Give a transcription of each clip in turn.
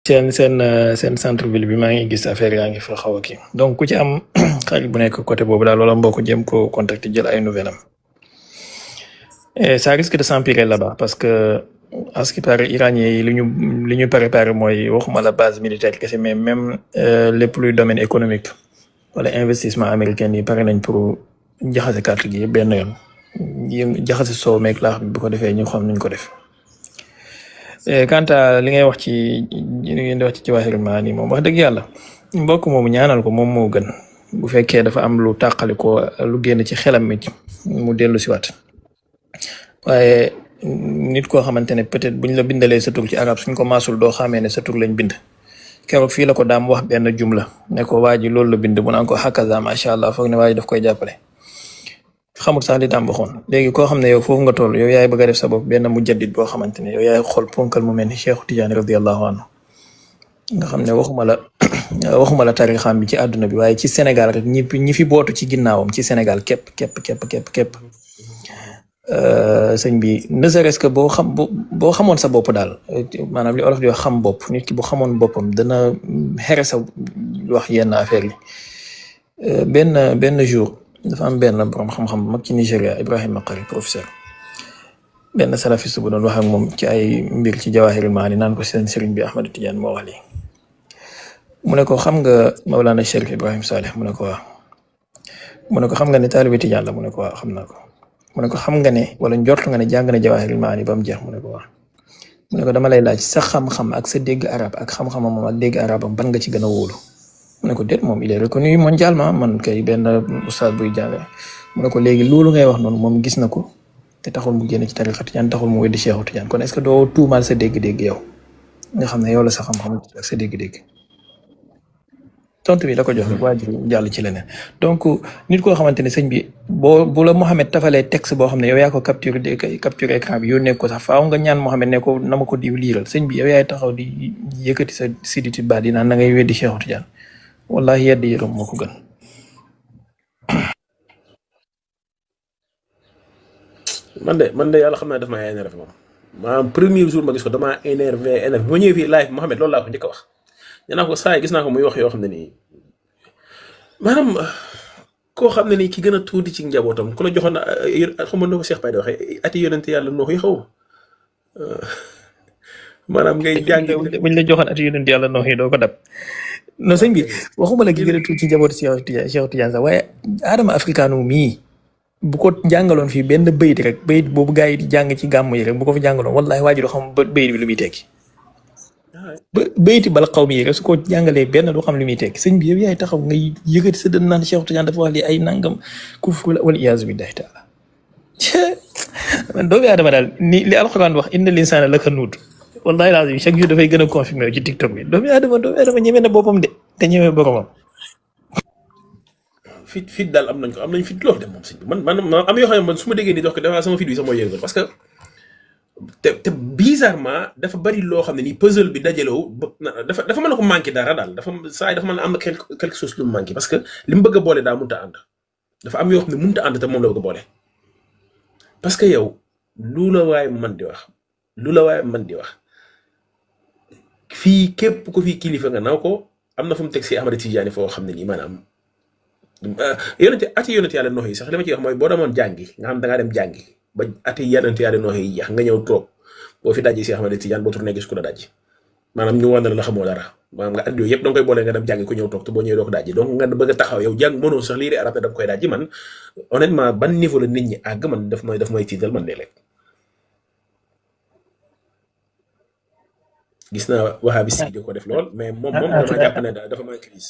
seen centre ville bi maa ngi gis affaire yaa ngi fa xaw a kii donc ku ci am xarit bu nekk côté boobu daal wala mbokk jëm ko contacter jël ay nouvelle am et ça risque de s'empirer là-bas parce que à ce qui paraît iranien yi li ñu préparé mooy waxuma la base militaire kese mais même les plus domaine économique wala investissement américain yi pare nañ pour jaxase carte gi yëpp benn yoon jaxase soow meeg laax bi bu ko defee ñu xam nuñ ko def. quant à li ngay wax ci li ngeen di wax ci Jawaahirul Maani moom wax dëgg yàlla mbokk moomu ñaanal ko moom moo gën bu fekkee dafa am lu tàqali ko lu génn ci xelam mi mu dellu si waat waaye nit koo xamante ne peut-être buñ la bindalee sa tur ci arab suñ ko maasul doo xamee ne sa tur lañ bind keroog fii la ko daam wax benn jumla ne ko waa ji loolu la bind mu naan ko hakaza macha allah foog ne waa ji daf koy jàppale xamul sax li daam waxoon léegi koo xam ne yow foofu nga toll yow yaay bëgg a def sa bopp benn mujaddid boo xamante ne yow yaay xool ponkal mu mel ni Cheikh Tidiane radiyallahu anhu nga xam ne waxuma la tarixam bi ci àdduna bi waaye ci Sénégal rek ñi fi bootu ci ginnaawam ci Sénégal képp sëñ bi ne serait-ce que boo xamoon sa bopp daal maanaam li olof di wax xam bopp nit ki bu xamoon boppam dana xere sa wax yenn affaire yi benn jour dafa am benn borom xam-xam mag ci Nigéria Ibrahima Makari professeur benn salafiste bu doon wax ak moom ci ay mbir ci Jawaahirul Maani naan ko seen sëriñ bi Ahmad Tidiane moo wax lii mu ne ko xam nga Mawlana Cheikh Ibrahim Saleh mu ne ko waaw mu ne ko xam nga ne taalibe Tidiane la mu ne ko waaw xam naa ko mu ne ko xam nga ne wala njort nga ne jàng na Jawaahirul Maani ba mu jeex mu ne ko waaw mu ne ko dama lay laaj sa xam-xam ak sa dégg arab ak xam-xamam moom ak dégg arabam ban nga ci gën a wóolu mu ne ko déet moom il est reconnu mondialement man kay benn oustaz buy jàngale mu ne ko léegi loolu ngay wax noonu moom gis na ko te taxul mu génn ci tariqa Tijaan taxul mu weddi Cheikh Tidiane kon est-ce que doo tuumaal sa dégg-dégg yow nga xam ne yow la sa xam-xam ak sa dégg-dégg tontu bi la ko jox rek waa ji jàll ci leneen donc nit koo xamante ne sëñ bi bu la Mohamed tafalee texte boo xam ne yow yaa ko capturé écran bi yónnee ko sax faaw nga ñaan Mohamed ne ko na ma ko diw liiral sëñ bi yow yaay taxaw di yëkkati sa siditi ba di naan na ngay weddi Cheikh Tidiane wallahi yedd yërëm moo ko gën. man de yàlla xam naa daf maa énervé moom maanaam premier jour ma gis ko damaa énervé bi ma ñëwee fii live Mohamed loolu laa ko njëkk a wax nee naa ko saa yi gis naa ko muy wax yoo xam ne nii maanaam koo xam ne nii ki gën a tuuti ci njabootam ku la joxoon xam nga ko Cheikh Baye di waxee ati yonente yàlla noox yi xaw maanaam ngay jàng buñ la joxoon ati yonente yàlla noox yi doo ko dab non sëñ bi waxuma la ki gën a tuuti ci njabootu Cheikh Tidiane sax waaye Adama Africano mii bu ko jàngaloon fii benn bayit rek bayit boobu gars yi di jàng ci gàmm yi rek bu ko fi jàngaloon wallahi waa ji doo xam bayit bi lu muy tekki bayiti bala xaw mi yi rek su ko jàngalee benn du xam lu muy tekki sëñ bi yow yaay taxaw ngay yëkkati sa dën naan Cheikh Tidiane dafa wax li ay nangam kufru wal iyaazu billahi taala man doomu aadama daal ni li alxuraan wax inna linsaana lakanuud wallahi lazim chaque jour dafay gën a confirmé ci TikTok bi doomu aadama ñeme na boppam de te ñeme boromam. fit daal am nañ fit loolu de moom sëñ bi man am yoo xam ne man su ma déggee ni dox ko dafa sama fit bi sax mooy yëngal parce que te bizarrement dafa bari loo xam ne nii puzzle bi dajalewu dafa mën na ko manqué dara daal dafa mën na am na quelque chose lu mu manqué parce que li mu bëgg a boole daa mënut a ànd dafa am yoo xam ne mënut a ànd te moom la bëgg a boole parce que yow lu la waaye mën di wax fii képp ko fii kilifa nga naw ko am na fu mu teg si Ahmad Tidiane foo xam ne nii maanaam yonente yàlla noox yi sax li ma ci wax mooy boo demoon jàngi nga xam da ngaa dem jàngi ba ati yonente yàlla noox yi jeex nga ñëw toog boo fi dajji si Ahmad Tidiane boo tourné gis ku la dajji maanaam ñu wan la xamoo dara maanaam nga andi yooyu yëpp da nga koy boole nga dem jàngi ku ñëw toog te boo ñëwee doo ko dajji donc nga bëgg a taxaw yow jàng mënoo sax lii arab ne da nga koy dajji man honnêtement ban niveau la nit ñi àgg man daf may tiital man de léeg gis naa wahabis yi di ko def lool mais moom dama jàpp ne dafa may crise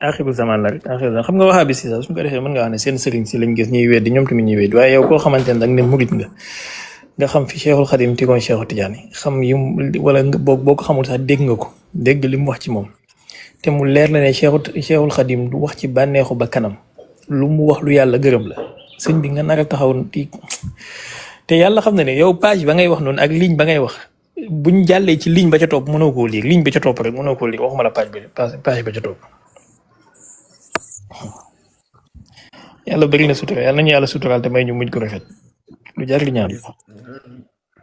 axiru zaman la rek xam nga wahabis yi sax suñu ko defee mën nga wax ne seen sëriñ si lañ gis ñuy weddi ñoom tamit ñuy weddi waaye yow koo xamante ne danga ne murit nga xam fi Cheikhul Khadim tigoon Cheikh Tidiane xam yu wala boo ko xamul sax dégg nga ko dégg li mu wax ci moom te mu leer la ne Cheikhul Khadim du wax ci bànneexu ba kanam lu mu wax lu yàlla gërëm la sëñ bi nga nar a taxaw te yàlla xam na ne yow page ba ngay wax noonu ak ligne ba ngay wax buñ jàllee ci ligne ba ca topp mënoo koo lire ligne ba ca topp rek mënoo koo lire waxuma la page ba ca topp yàlla bëri na sutura yàlla nañu yàlla suturaal te may ñu mujj ko rafet lu jar li ñaan.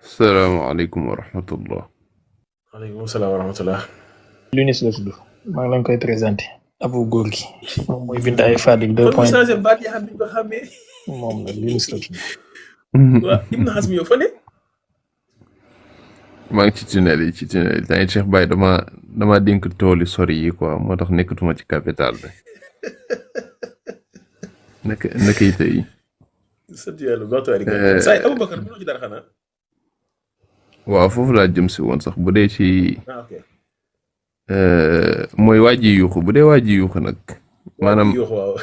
Assalamualaikum warahmatullah. Waalaikumsalam warahmatullah. Lunis la tudd maa ngi leen koy présenté abu góor gi moom mooy bind ay Fadil deux kon mu point changé baat yaa xam ne ko xàmmee. moom la Lunis la tudd. waaw Ibn Hazm yow fa ne. maa ngi ci tunnel yi temps Cheikh Baye dama dénk tooli sori yi quoi moo tax nekkatuma ci capital bi naka yi tey. sant yàlla bu baax saa yi Aboubacar mënoo ci dara xanaa. waaw foofu laa jëm si woon sax bu dee ci ok. mooy waa ji yuuxu bu dee waa ji yuuxu nag maanaam waaw.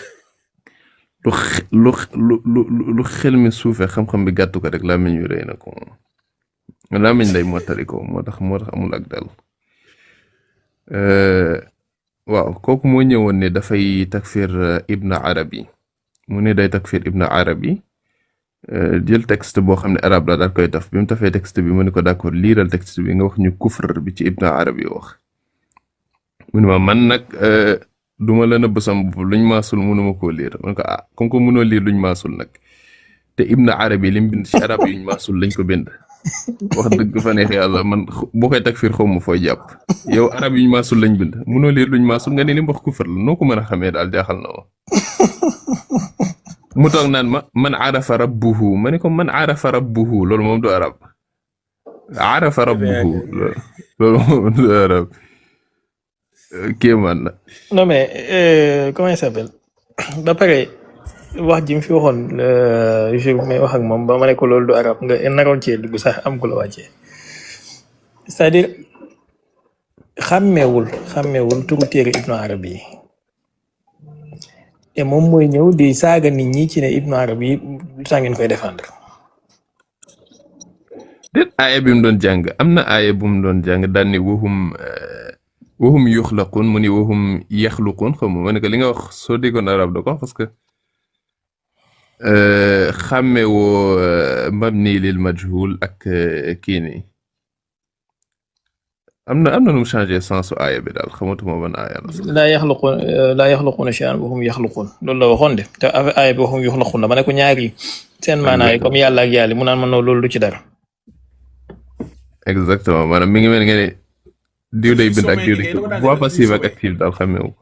lu xel mi suufee xam-xam bi gàttu ko rek làmmiñ wi rëy na ko làmmiñ lay mottali ko moo tax amul ak dal. waaw kooku moo ñëwoon ne dafay takfir Ibn Arabi mu ne day takfir Ibn Arabi jël texte boo xam ne arab la daal koy taf bi mu tafee texte bi mu ne ko d'accord liiral texte bi nga wax ñu kufr bi ci Ibn Arabi wax mu ne ma man nag duma la nëbb sam bopp luñ maasul mënuma koo liir man ko comme que mënoo liir luñ maasul nag te Ibn Arabi lim bind ci arab yuñ maasul lañ ko bind wax dëgg fa neex yàlla man boo koy takfir xaw ma fooy jàpp yow arab yuñ maasul lañ bind mënoo liir luñ maasul nga ne li mu wax kufr la noo ko mën a xamee daal jaaxal na ma mu toog naan ma man arafa rabbuhu ma ne ko man arafa rabbuhu loolu moom du arab arafa rabbuhu loolu moom du arab kéemaan la. non mais comment il s'appelle ba pare wax ji mu fi waxoon jour bi may wax ak moom ba ma ne ko loolu du arab nga naroon cee dugg sax am ko la wàccee c'est-à-dire xàmmeewul turu téere Ibn Arabi yi et moom mooy ñëw di saaga nit ñi ci ne Ibn Arabi lu tax ngeen koy défendre. déet aaya bi mu doon jàng am na aaya bu mu doon jàng daan ni waxum yuxlaqun mu ni waxum yaxluqun xam ma ne ko li nga wax soo déggoon arab da ko parce que xàmmewoo mabni lil majhul ak kii nii am na nu mu changé sensu aaya bi daal xamatuma ban aaya la. laa yaxluquuna shay'an wa hum yaxluquun loolu la waxoon de te aaya bi waxum yuxlaquun la ma ne ko ñaari seen maanaa yi comme yàlla ak yàlla mu naan ma noonu loolu du ci dara. exactement maanaam mi ngi mel nga ne diw day bind ak diw day voix passive ak active daal xameewu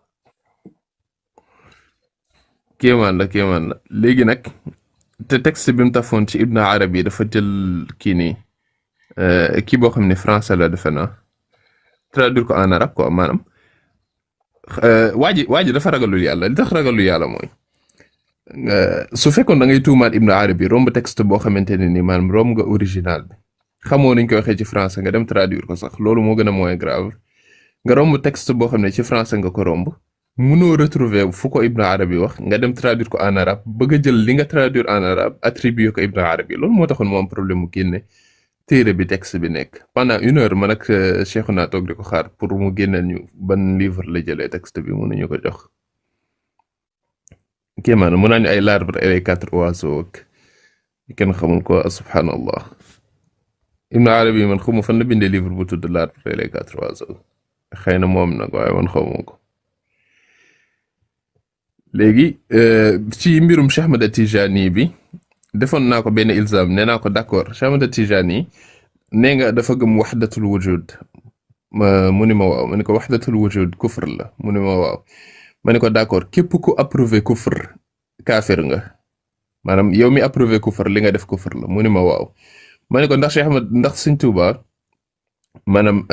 kéemaan la léegi nag te texte bi mu tafoon ci Ibn Arabi dafa jël kii nii kii boo xam ne français la defe naa traduire ko en arabe quoi maanaam waa ji dafa ragalul yàlla li tax ragalul yàlla mooy su fekkoon da ngay tuumaat Ibn Arabi romb texte boo xamante ne ni maanaam romb nga original bi xamoo nañ koy waxee ci français nga dem traduire ko sax loolu moo gën a moins grave nga romb texte boo xam ne ci français nga ko romb mënoo retrouver fu ko Ibn Arabi wax nga dem traduire ko en arabe bëgg a jël li nga traduire en arabe attribuer ko Ibn Arabi loolu moo taxoon moo am problème mu génne téere bi texte bi nekk pendant 1 heure man ak Cheikhouna toog di ko xaar pour mu génneel ñu ban livre la jëlee texte bi mënuñu ko jox. kéemaan mu naan ñu ay l'arbre et les 4 oiseaux ak kenn xamul ko subhanallah. Ibn Arabi man xawma fan la bindee livre bu tudd l'arbre et les 4 oiseaux xëy na moom nag waaye man xawma ko. léegi ci mbirum Cheikh Ahmed Tijani bi defoon naa ko benn ilzam nee naa ko d'accord Cheikh Ahmed Tijani nee nga dafa gëm waxdatul wujud mu ni ma waaw ma ne ko waxdatul wujud kufr la mu ni ma waaw ma ne ko d'accord képp ku approuvé kufr kaafir nga maanaam yow mi approuvé kufr li nga def kufr la mu ni ma waaw ma ne ko ndax Cheikh Ahmed ndax Sëñ Tuubaa maanaam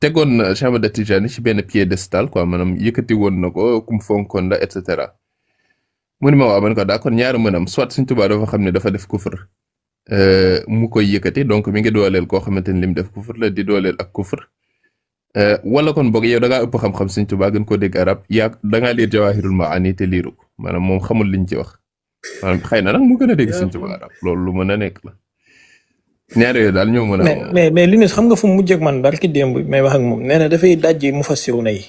tegoon na Cheikh Ahmed Tijani ci benn piédestal quoi maanaam yëkkati woon na ko kum fonkoon la et cetera mu ni ma waaw ma ne ko d'accord ñaari mënam soit Sëñ Tuubaa dafa xam ne dafa def kufr mu koy yëkkati donc mi ngi dooleel koo xamante ni lim def kufr la di dooleel ak kufr wala kon boog yow da ngaa ëpp xam-xam Sëñ Tuubaa gën koo dégg arab yaa da ngaa liir Jawaahirul Maani te liiru ko maanaam moom xamul liñ ci wax maanaam xëy na nag mu gën a dégg Sëñ Tuubaa arab loolu lu mën a nekk la ñaar yooyu daal ñoo mën a. mais Linus xam nga fu mu mujj ak man barki démb may wax ak moom nee na dafay dajji mufassiruna yi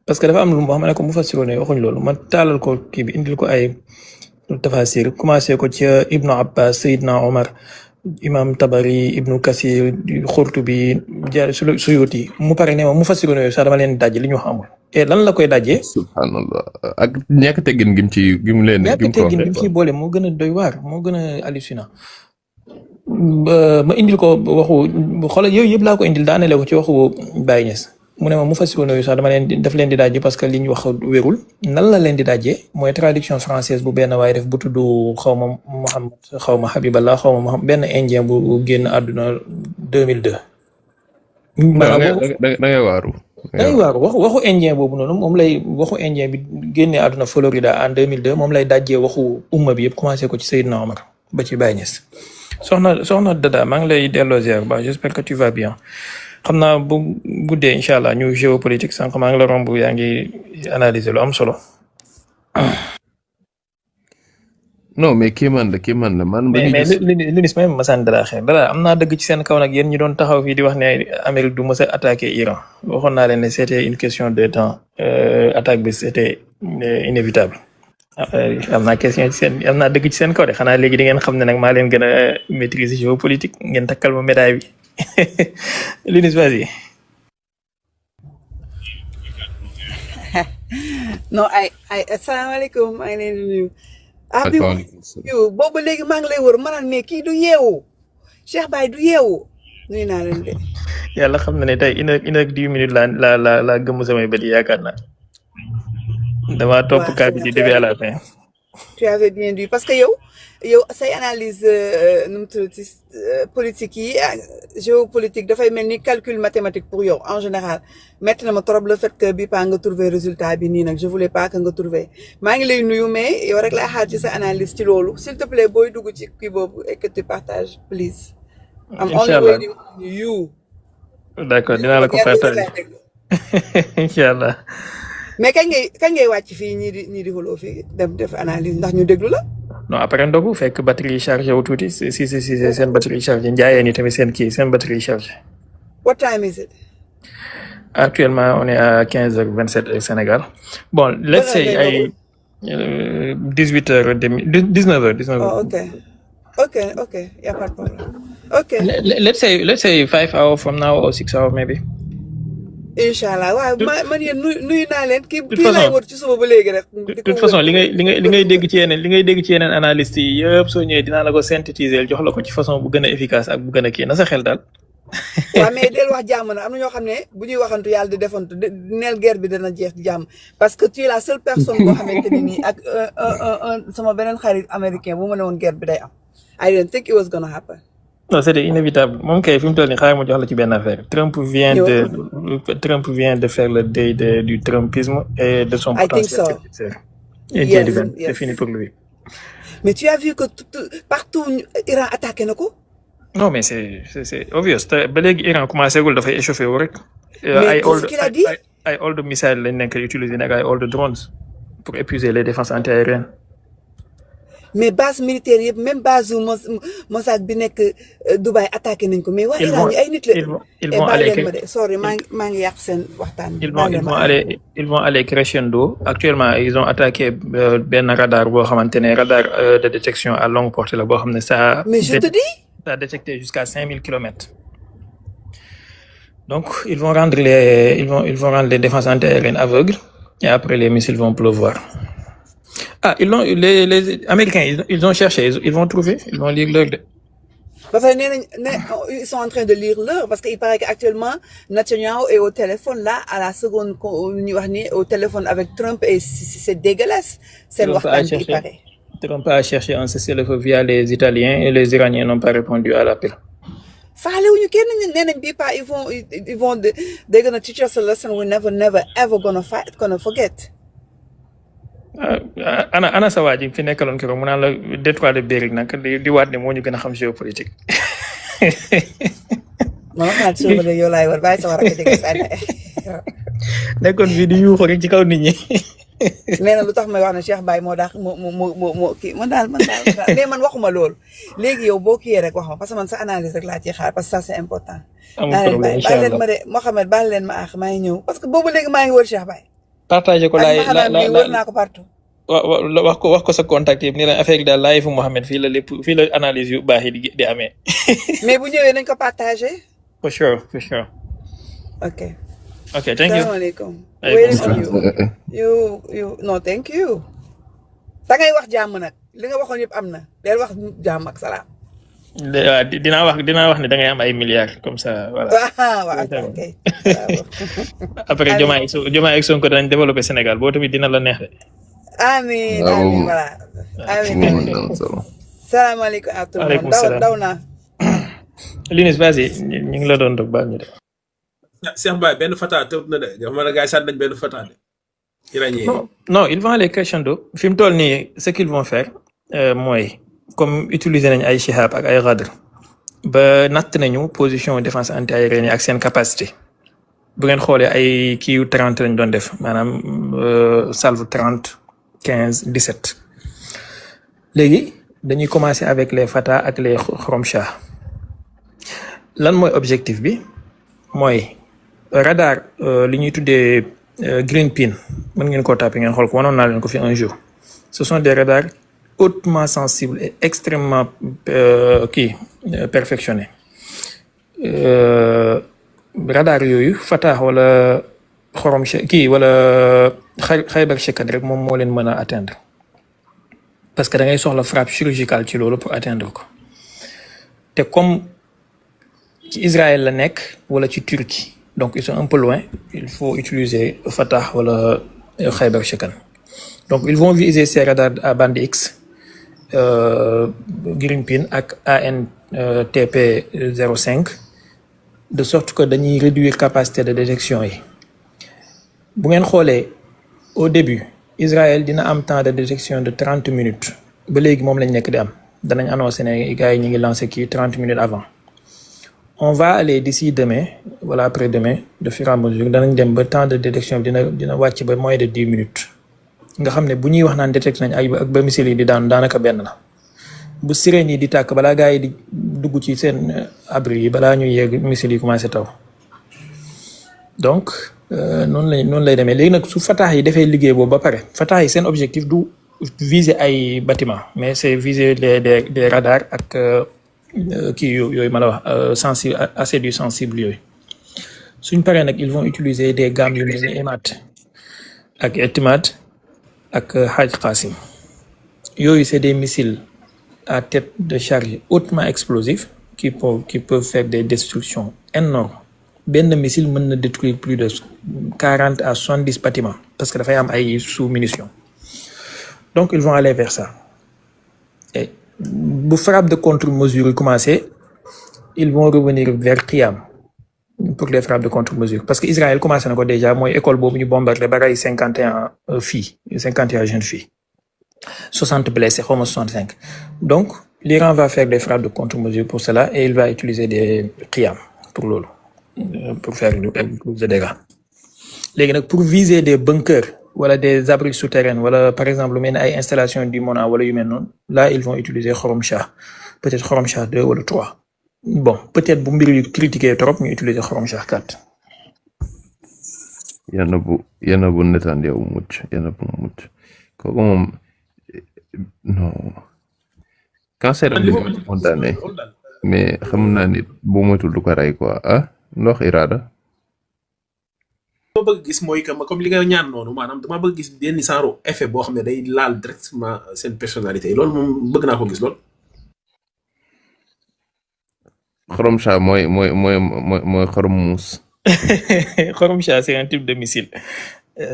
parce que dafa am lu mu wax ma ne ko mufassiruna yi waxuñ loolu ma taalal ko kii bi indil ko ay tafasir commencé ko ci Ibnu Abbas Seydina Omar Imam Tabari Ibnu Kasir Xurtubi Suyuti mu pare ne ma mufassiruna yooyu sax dama leen dajji li ñu wax amul. et lan la koy dajjee. subhanallah ak ñàkk teggin gim leen. ñàkk teggin gim ciy boole moo gën a doy waar moo gën a hallucinant. ma indil ko waxu xoolal yooyu yëpp laa ko indil daanele ko ci waxu Baye Niass mu ne ma mu fas ko nuyu sax dama leen di daf leen di dajji parce que li ñu wax wérul nan la leen di dajjee mooy traduction française bu benn waaye def bu tudd xaw ma Mouhamad xaw ma Habiballah xaw ma Mouhamad benn indien bu génn àdduna 2002. maanaam da ngay waaru. day waaru waxu indien boobu noonu moom lay waxu indien bi génnee àdduna Florida en 2002 moom lay dajjee waxu umma bi yëpp commencé ko ci Seydina Omar ba ci Baye Niass. soxna Dada maa ngi lay delloo ziar ba j'espère que tu vas bien. xam naa bu guddee incha allah ñu géopolitique sànq maa ngi la romb yaa ngi analyser lu am solo. non mais kii man la man. mais Lunis même Masane dara xeer dara am naa dëgg ci seen kaw nag yéen ñi doon taxaw fii di wax ne Amérique du mës a attaquer Iran waxoon naa leen ne c'était une question de temps attaque bi c'était inévitable. am naa question ci seen am naa dëgg ci seen kaw de xanaa léegi di ngeen xam ne nag maa leen gën a maîtriser géopolitique ngeen takkal ma médaille bi. Lunis, vas-y. non asalaamaaleykum maa ngi leen di nuyu. bi yow boobu léegi maa ngi lay wër ma naan mais kii du yeewu Cheikh Baye du yeewu nuyu naa leen de. yàlla xam na ne tey une heure 10 minutes la gëmm samay bët yaakaar naa. dama topp kaa bi du début à la fin. tu avais bien dit parce que yow say analyse nu mu tuddati politique yi géopolitique dafay mel ni calcul mathématique pour yow en général métti na ma trop le fait que bi pas nga trouver résultat bi nii nag je voulais pas que nga trouver maa ngi lay nuyu mais yow rek laa xaar ci sa analyse ci loolu s'il te plaît booy dugg ci kii boobu et que tu partages please. am only waiting for you. d'accord dinaa la ko partager incha allah. mais kañ ngay wàcc fii ñii di xuloo fii dem def analyse ndax ñu déglu la. non après ndogu fekk batterie chargé wu tuuti si seen batterie chargé njaayee ni tamit seen batterie chargé. What time is it? Actuellement on est à 15h27 au Sénégal. Bon, let's say ay 18h30 19h. Oh, ok, y a pas de problème. Ok. Let's say 5 hours from now or 6 hours maybe. Inch'Allah waaw man yéen nuyu naa leen kii lay wër ci suba ba léegi rek. de toute façon li ngay dégg ci yeneen analystes yi yëpp soo ñëwee dinaa la ko synthétiser jox la ko ci façon bu gën a efficace ak bu gën a kii na sa xel daal. waaw mais del wax jàmm na am na ñoo xam ne bu ñuy waxantu yàlla di defantu neel guerre bi dana jeex jàmm parce que tu es la seule personne boo xamante ni nii ak sama beneen xarit américain bu ma ne woon guerre bi day am. I didn't think it was gonna happen. Non, c'était inévitable. Moom kay fi mu toll nii xaaral ma jox la ci benn affaire. Trump vient de faire le deuil du trumpisme et de son potentiel successeur. Et Dieu divin, c'est fini pour lui. Mais tu as vu que partout Iran attaqué na ko. Non, mais c'est obvious. Ba léegi Iran commencé gul dafay échauffé wu rek. Mais ce qu'il a dit. ay old missiles lañ nekk utiliser nag ay old drones pour épuiser les défenses antiaériennes. mais base militaire yëpp même base Mossad bi nekk Dubaï attaqué nañ ko mais waa Iran yi ay nit la. ils vont aller sorry maa ngi yàq seen waxtaan. ils vont aller crescendo. Actuellement ils ont attaqué benn radar boo xamante ne radar de détection à longue portée la boo xam ne ça. mais je te dis. ça a détecté jusqu'à 5000 kilomètres. Donc ils vont rendre les défenses antiaériennes aveugles et après les missiles vont pleuvoir. Les Américains, ils ont cherché, ils vont trouver, ils vont lire l'heure. Ils sont en train de lire l'heure parce qu'il paraît qu'actuellement, Netanyahu est au téléphone là, à la seconde, au téléphone avec Trump et c'est dégueulasse. C'est le il paraît. Trump a cherché un cessez-le-feu via les Italiens et les Iraniens n'ont pas répondu à l'appel. They're gonna teach us a lesson we're never ever gonna forget. ana sa waa ji fi nekkaloon keroog mu naan la détroit de Bering nag di waat ne moo ñu gën a xam géopolitique. man wax naa ci yow laay war bàyyi sa war a dégg sa nekkoon fii di yuuxu rek ci kaw nit ñi. nee na lu tax may wax ne Cheikh Baye moo daax moo kii man daal mais man waxuma loolu léegi yow boo kiiyee rek wax ma parce que man sa analyse rek laa ciy xaar parce que ça c'est important. amul problème incha allah baal leen ma de Mohamed baal leen ma maa ngi ñëw parce que boobu léegi maa ngi wër Cheikh Baye. partagé ko wër naa ko partout. wax ko sa contact yëpp ni la affaire daal laay fu Mohamed fii la analyse yu baax yi di amee. mais bu ñëwee nañ ko partagé. for sure. ok thank you. salaamaaleykum. you no thank you. da ngay wax jàmm nag li nga waxoon yëpp am na del wax jàmm ak salaam. dinaa wax ne da ngay am ay milliards comme ça voilà. waaw ok. Après Diomaye ak Sonko danañ développer Sénégal boo tamit dina la neex de. amiin amiin voilà. amiin salaamaaleykum à tout le Waaleykum monde salaam. daw naa. Linus vas-y ñu ngi la doon dog baal ñu de. Cheikh Baye benn fata tëb na de dafa mën a gars yi sànni nañ benn fata de. iranien Non, ils vont aller crescendo. Fi mu toll nii ce qu'ils vont faire mooy comme utiliser nañ ay Shihab ak ay Ghadr ba natt nañu position défense antiaérienne yi ak seen capacité bu ngeen xoolee ay kii yu 30 lañ doon def maanaam salve 30 15 17 léegi dañuy commencer avec les Fatah ak les Khoromshaah lan mooy objectif bi mooy radar li ñuy tuddee Green Pin mën ngeen koo tapé ngeen xool ko wanoon naa leen ko fi un jour ce sont des radars hautement sensibles et extrêmement perfectionnés radar yooyu Fatah wala Khoromshaah wala Khaybar Shekat rek moom moo leen mën a atteindre parce que da ngay soxla frappe chirurgicale ci loolu pour atteindre ko te comme ci Israël la nekk wala ci Turquie donc ils sont un peu loin il faut utiliser Fatah wala Khaybar Shekan donc ils vont viser ces radars à bande X Green Pin ak ANTP 05 de sorte que dañuy réduire capacité de détection yi bu ngeen xoolee au début Israël dina am temps de détection de 30 minutes ba léegi moom lañ nekk di am danañ annoncé ne gars yi ñu ngi lancé kii 30 minutes avant on va aller d'ici demain wala après-demain de fur et à mesure danañ dem ba temps de détection bi dina wàcc ba moins de 10 minutes nga xam ne bu ñuy wax naan détecté nañ ay ak ba missile yi di daanaka benn la bu sirène yi di tàkk balaa gars yi di dugg ci seen abri yi balaa ñuy yegg missile yi commencé taw donc noonu lay demee léegi nag su Fatah yi defee liggéey boobu ba pare Fatah yi seen objectif du viser ay bâtiment mais c'est viser des radars ak kii yooyu ma la wax sensible assez du sensible yooyu suñ paree nag ils vont utiliser des gammes yu mel ni Emat ak Etimad ak Haj Qasim yooyu c'est des missiles à tête de charge hautement explosifs qui peuvent faire des destructions énormes benn missile mën na détruire plus de 40 à 70 bâtiments parce que dafay am ay sous-munitions donc ils vont aller vers ça et bu frappe de contre-mesure yi commencé ils vont revenir vers Qiyam pour les frappes de contre-mesure parce que Israël commencé na ko déjà mooy école boobu ñu bombardé ba rey 51 filles 51 jeunes filles 60 blessés xaw ma 65 donc l'Iran va faire des frappes de contre-mesure pour cela et il va utiliser des Qiyam pour loolu pour faire plus de dégâts léegi nag pour viser des bunkers wala des abris souterrains wala par exemple lu mel ne ay installations du Mona wala yu mel noonu là ils vont utiliser Khoromshaah peut-être Khoromshaah 2 wala 3 bon peut-être bu mbir yu critiqué trop ñu utiliser Khoromshaah 4. yana bu netaan yow mucc kooku moom non cancer am li condamné mais xam naa ni boo moytul du ko rey quoi ndox iraada ma bëgg gis mooy que comme li nga ñaan noonu maanaam dama bëgg gis benn genre effet boo xam ne day laal directement seen personnalité loolu moom bëgg naa ko gis lool. Khoromshaah mooy xorom muus. Khoromshaah c'est un type de missile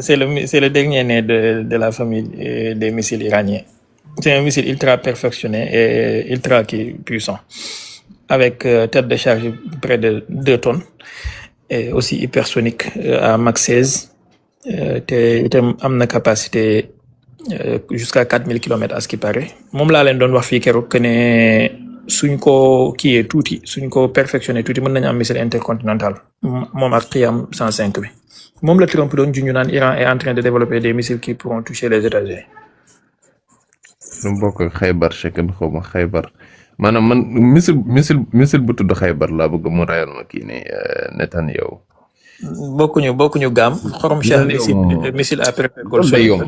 c'est le dernier né de la famille des missiles iraniens c'est un missile ultra perfectionné et ultra puissant avec tête de charge près de 2 tonnes et aussi hypersonique à Mach 16 te itam am na capacité jusqu'à 4000 kilomètres à ce qui paraît moom laa leen doon wax fii keroog que ne suñ ko kiiyee tuuti suñ ko perfectionné tuuti mën nañu am missile intercontinental moom ak Qiyam 105 bi moom la Trump doon junj naan Iran est en train de développer des missiles qui pourront toucher les États-Unis. lu bokk ak Khaybar Shekan xaw ma Khaybar maanaam man missile bu tudd Khaybar laa bëgg mu rayal ma kii nii Netanyahu. bokkuñu gaam. Khoromshaah missile à propelleur solide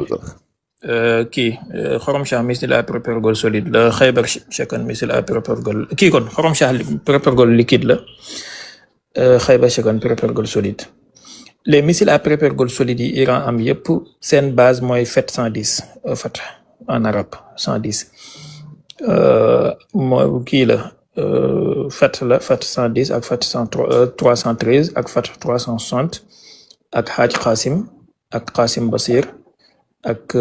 Khoromshaah missile à propelleur solide la Khaybar Shekan missile à propelleur kii kon Khoromshaah propelleur liquide la Khaybar Shekan propelleur solide. les missiles à propelleur solide yi Iran am yëpp seen base mooy FET 110 FAT en arabe 110 mooy kii la Fat la Fat 110 ak Fat 313 ak Fat 360 ak Haj Qasim ak Qasim Basir ak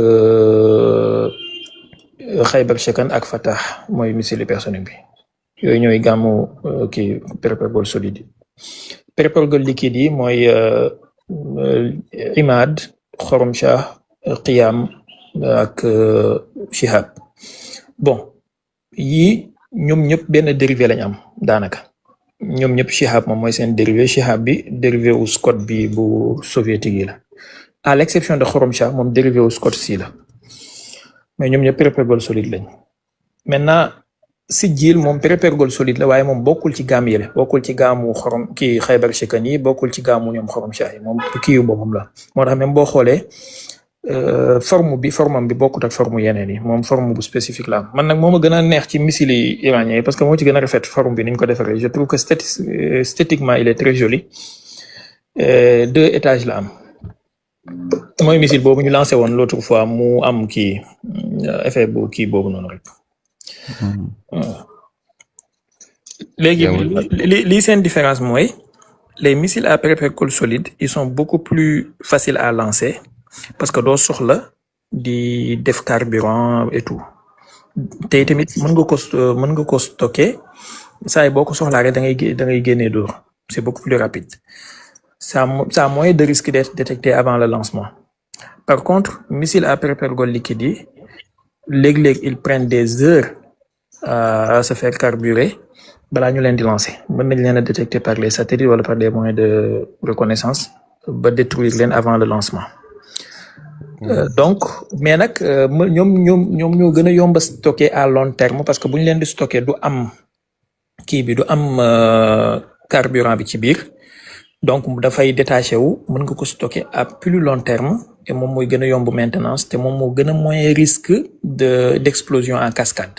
Khaybar Shekan ak Fatah mooy missile personnel bi yooyu ñooy gàmmu kii prépare-ball solide yi. Prépare-ball liquide yi mooy Imad, Khorom Shah, Qiyam ak Shihab. Bon yii ñoom ñëpp benn dérivé lañ am daanaka ñoom ñëpp Shihab moom mooy seen dérivé. Shihab bi dérivé wu Scott bi bu soviétique yi la, à l'exception de Khorom Shah moom dérivé wu Scott si la, mais ñoom ñëpp prépare-ball solide lañ. Maintenant Sijil moom prépare-ball solide la waaye moom bokkul ci gaam yële, bokkul ci gaamu xorom kii Khaybar Shekan yi, bokkul ci gaamu ñoom Khorom Shah yi, moom kii yu boppam la. moo tax même boo xoolee formam bi bokkut ak forme yeneen yi, moom forme bu spécifique la am. man nag moo ma gën a neex ci missile yi iranien yi parce que moo ci gën a rafet forme bi niñ ko defaree. Je trouve que esthétiquement il est très joli. 2 étages la am. mooy missile boobu ñu lancé woon l'autre fois mu am kii effet bu kii boobu noonu rek. léegi li seen différence mooy les missiles à prépare-ball solide ils sont beaucoup plus faciles à lancer parce que doo soxla di def carburant et tout te tamit mën nga ko stocker saa yi boo ko soxlaa rek da ngay génnee dóor. C'est beaucoup plus rapide. Ça a moins de risque d'être détecté avant le lancement. Par contre missile à prépare-ball liquide yi léeg-léeg ils prennent des heures à se faire carburer balaa ñu leen di lancer. mën nañ leen a détecter par les satellites wala par des moyens de reconnaissance ba détruire leen avant le lancement. Donc mais nag ñoom ñoo gën a yomb a stocker à long terme parce que bu ñu leen di stocker du am kii bi du am carburant bi ci biir donc dafay détaché wu mën nga ko stocker à plus long terme et moom mooy gën a yomb maintenance te moom moo gën a moins risque d'explosion en cascade.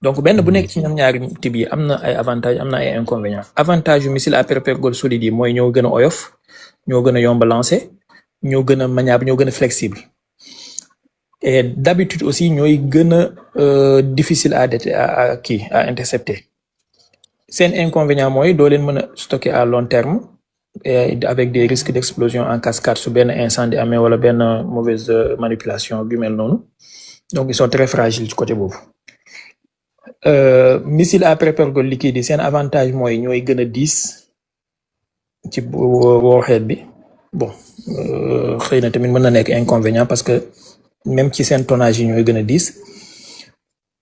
donc benn bu nekk ci ñoom ñaari type yi am na ay avantages am na ay inconvénients. avantage yu missile à prépare-ball solide yi mooy ñoo gën a oyof ñoo gën a yomb a lancer ñoo gën a maniable ñoo gën a flexible et d'habitude aussi ñooy gën a difficile à intercepter. seen inconvénient mooy doo leen mën a stocker à long terme et avec des risques d'explosion en cascade su benn incendie amee wala benn mauvaise manipulation bi mel noonu donc ils sont très fragiles ci côté boobu. Missile à prépare-ball liquide yi seen avantage mooy ñooy gën a diis ci warhead bi bon xëy na tamit mën na nekk inconvénient parce que même ci seen tonnage yi ñooy gën a diis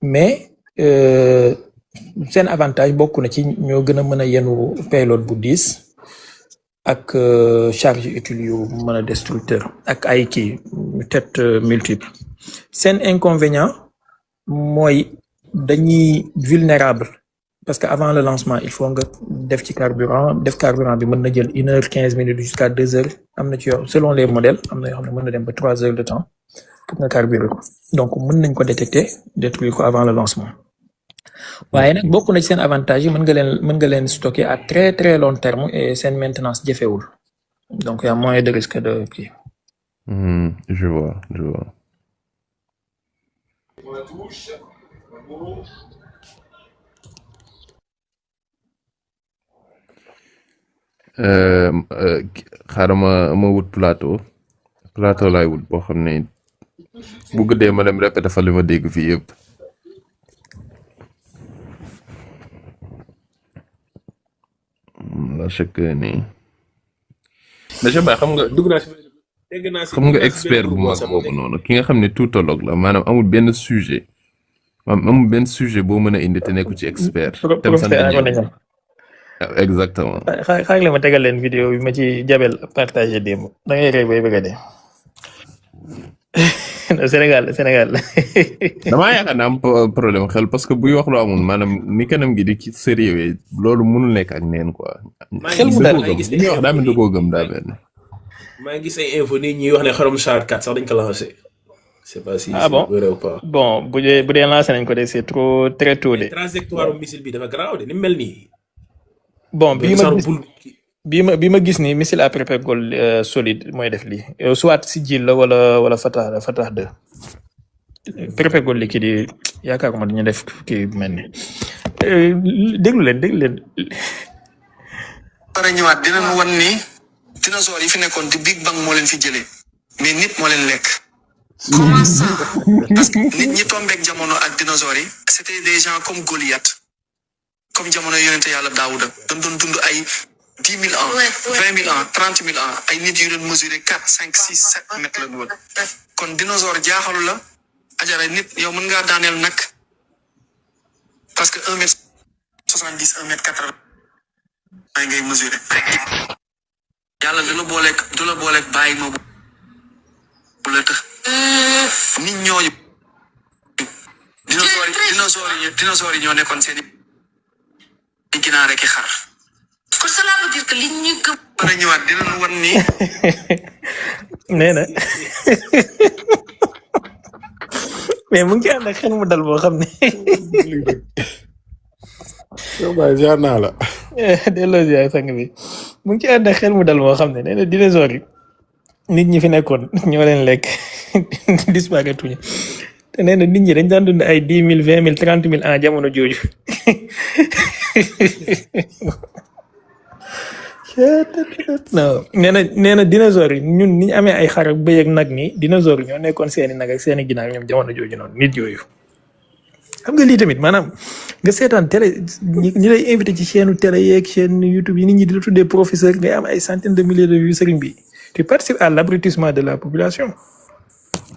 mais seen avantage bokk na ci ñoo gën a mën a yenu payload bu diis ak charge utile yu mën a destructeur ak ay kii tête multiple. seen inconvénient mooy dañuy vulnérable parce que avant le lancement il faut nga def carburant bi mën na jël 1h15 minutes jusqu'à 2h am na ci yow selon les modèles am na yoo xam ne mën na dem ba 3 heures de temps pour nga carburer ko donc mën nañ ko détruire ko avant le lancement. waaye nag bokk na ci seen avantage yi mën nga leen stocker à très très long terme et seen maintenance jafewul donc y a moins de risque de kii. Je vois. xaaral ma wut plateau laay wut boo xam ne bu guddee ma dem répété fa li ma dégg fii yëpp. la chaque nii. monsieur Ba xam nga dugg naa si dégg naa si xam nga expert bu mag boobu noonu ki nga xam ne tautologue la maanaam amul benn sujet boo mën a indi te nekku ci expert. Exactement. xaar la ma tegal leen vidéo bi ma ci jabel partagé démb da ngay rey bay bëgg a dee. Sénégal damaa yaakaar ne am problème xel parce que buy wax lu amul maanaam ni kanam gi di ci sérieux loolu mënul nekk ak neen quoi. xel mu dara li ñuy wax daa mel ni koo gëm daa mel ni. maa ngi gis ay info nit ñi wax ne Khorom Shah 4 sax dañ ko lancé. c'est pas si bon vrai ou pas. bon bu dee lancé nañ ko de c'est trop très tôt de. trajectoire missile bi dafa garaaw de ni mel nii. bon bi ma gis ni missile à prépare-ball solide mooy def lii soit Sijil la wala Fatah 2 préfet gol liquide yi yaakaaruma dañu def kii bu mel ni déglu leen. pare ñëwaat dinañ wan ni dinosaures yi fi nekkoon di Big Bang moo leen fi jëlee mais nit moo leen lekk. Comment ça? Parce que nit ñi tombeek jamono ak dinosaures yi c'était des gens comme Goliath comme jamono yonente yàlla Daawuda dañ doon dund ay 10 000 ans 20 000 ans 30 000 ans ay nit yu doon mesurer 4 5 6 7 mètres la woon kon dinosaure jaaxalu la ajara nit yow mën ngaa daaneel nag parce que 1 mètre 70 1 mètre 80 ay ngay mesurer yàlla du la booleeg bàyyi ma bu la tëx nit ñooñu dinosaures yi ñoo nekkoon seen i ginaar rek i xar kon cela veut dire que li ñu gëm bara ñëwaat dinañ wan ni nee na mais mu ngi ci ànd ak xel mu dal boo xam ne yow baay ziar naa la. delloo ziar sang bi mu ngi ci ànd ak xel mu dal boo xam ne nee na dinosaures yi nit ñi fi nekkoon ñoo leen lekk disparaître tuñu te nee na nit ñi dañ daan dund ay 10 000 20 000 30 000 ans jamono jooju non nee na dinosaures yi ñun ni ñu amee ay xar ak bëy ak nag nii dinosaures yi ñoo nekkoon seeni nag ak seeni ginaar ñoom jamono jooju noonu nit yooyu. xam nga lii tamit maanaam nga seetaan télé ñi lay invité ci chaîne télé yeeg chaîne YouTube yi nit ñi di la tuddee professeur ngay am ay centaines de milliers de vues sëriñ bi tu participes à l'abrutissement de la population.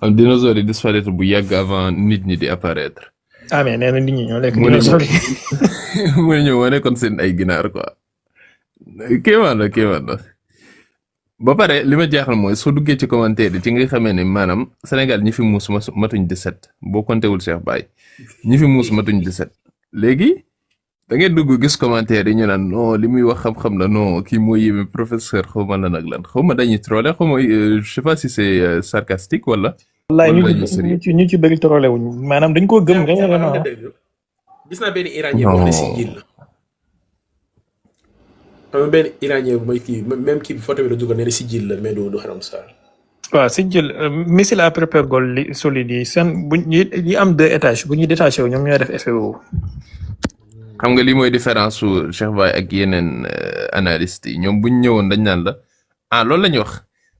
dinosaures yi disparaître bu yàgg avant nit ñi di apparaître. ah mais nee na nit ñi ñoo lekk dinosaures yi. mu ne ñëw wane kon seen ay ginaar quoi. kéemaan la ba pare li ma jaaxal mooy soo duggee ci commentaire yi ci nga xamee ne maanaam Sénégal ñi fi muus matuñ 17 boo compté wul Cheikh Baye ñi fi muus matuñ 17 léegi da ngay dugg gis commentaire yi ñu naan non li muy wax xam-xam la non kii mooy yéeme professeur xaw ma lan ak lan xaw ma dañuy troller xaw ma je sais pas si c'est sarcastique wala. wallaay ñu ci bëri troller wuñ maanaam dañ koo gëm vraiment. gis naa benn iranien boo xam ne si jiil la. xam nga benn iranien bu may kii même kii photo bi la dugal nee na si jiil la mais du Haram Sarr. waaw si jël missile à prépare-gol li solide yi seen bu ñi am 2 étages bu ñuy détaché wu ñoom ñooy def effet boobu. xam nga lii mooy différence su Cheikh Baye ak yeneen analystes yi ñoom bu ñu ñëwoon dañ naan la loolu la ñuy wax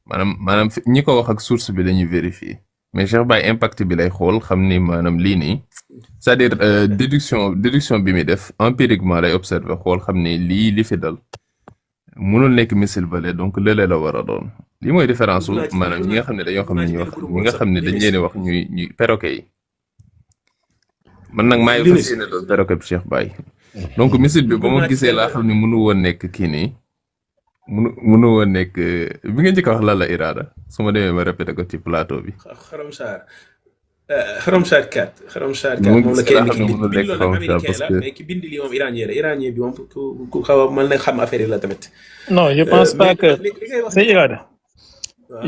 maanaam ñi ko wax ak source bi dañuy vérifier mais Cheikh Baye impact bi lay xool xam ni maanaam lii nii c'est-à-dire déduction bi muy def empiriquement lay observer xool xam ni li fi dal mënul nekk missile balai donc lële la war a doon lii mooy différence su maanaam ñi nga xam ne dañoo xam ne ñuy wax ñi nga xam ne dañ leen wax ñuy perroquet yi. man nag maa ngi fas yéene doon perroquet bi Cheikh Baye donc missile bi ba ma gisee laa xam ne mënu woon nekk kii nii mënu woon nekk bi nga njëkk a wax lan la Irada su ma demee ma répété ko ci plateau bi. Haram Sarr 4 moom la kenn ki bind loolu américain la mais ki bind lii moom iranien bi moom ku xaw a mën na xam affaire yi la tamit. non je pense pas que c'est Irada.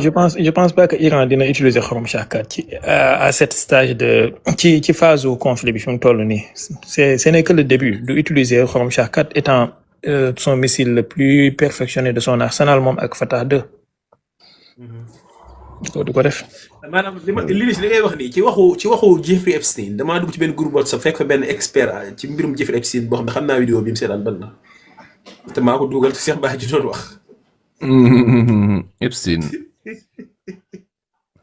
je pense pas que Iran dina utiliser Haram Sarr 4 ci à cet stage de ci phase au conflit bi fi mu toll nii ce n'est que le début du utiliser Haram Sarr 4 étant son missile le plus perfectionné de son arsenal moom ak Fatah 2. du ko def. maanaam li ngay wax nii ci waxu Jeffrey Epstein damaa dugg ci benn groupe WhatsApp fekk fa benn expert ci mbirum Jeffrey Epstein boo xam ne xam naa vidéo bi mu seetaan ban la te maa ko dugal te Cheikh Baye ji doon wax. Epstein.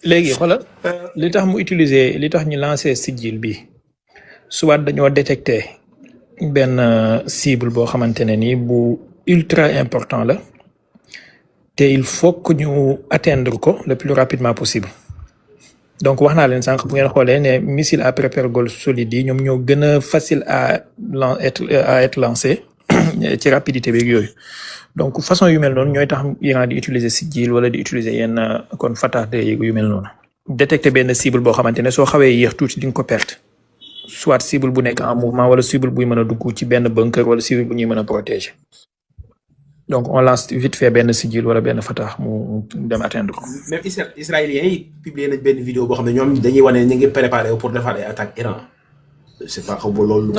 léegi xoolal li tax ñu lancer sigil bi soit dañoo détecter benn cible boo xamante ne nii bu ultra important la. te il faut que ñu atteindre ko le plus rapidement possible donc wax naa leen sànq bu ngeen xoolee ne missile à prépare-gol solide yi ñoom ñoo gën a facile à être lancé ci rapidité beeg yooyu donc façon yu mel noonu ñooy tax Iran di utiliser sigil wala di utiliser yenn kon Fatah yu mel noonu détecter benn cible boo xamante ne soo xawee yéex tuuti di nga ko perte soit cible bu nekk en mouvement wala cible buy mën a dugg ci benn bunker wala cible bu ñuy mën a protéger. donc on lance vite fait benn sigil wala benn Fatah mu dem atteindre ko. même israéliens yi publié nañ benn vidéo boo xam ne ñoom dañuy wane ñu ngi préparé pour defar ay attaques Iran. c'est pas xaw ma loolu.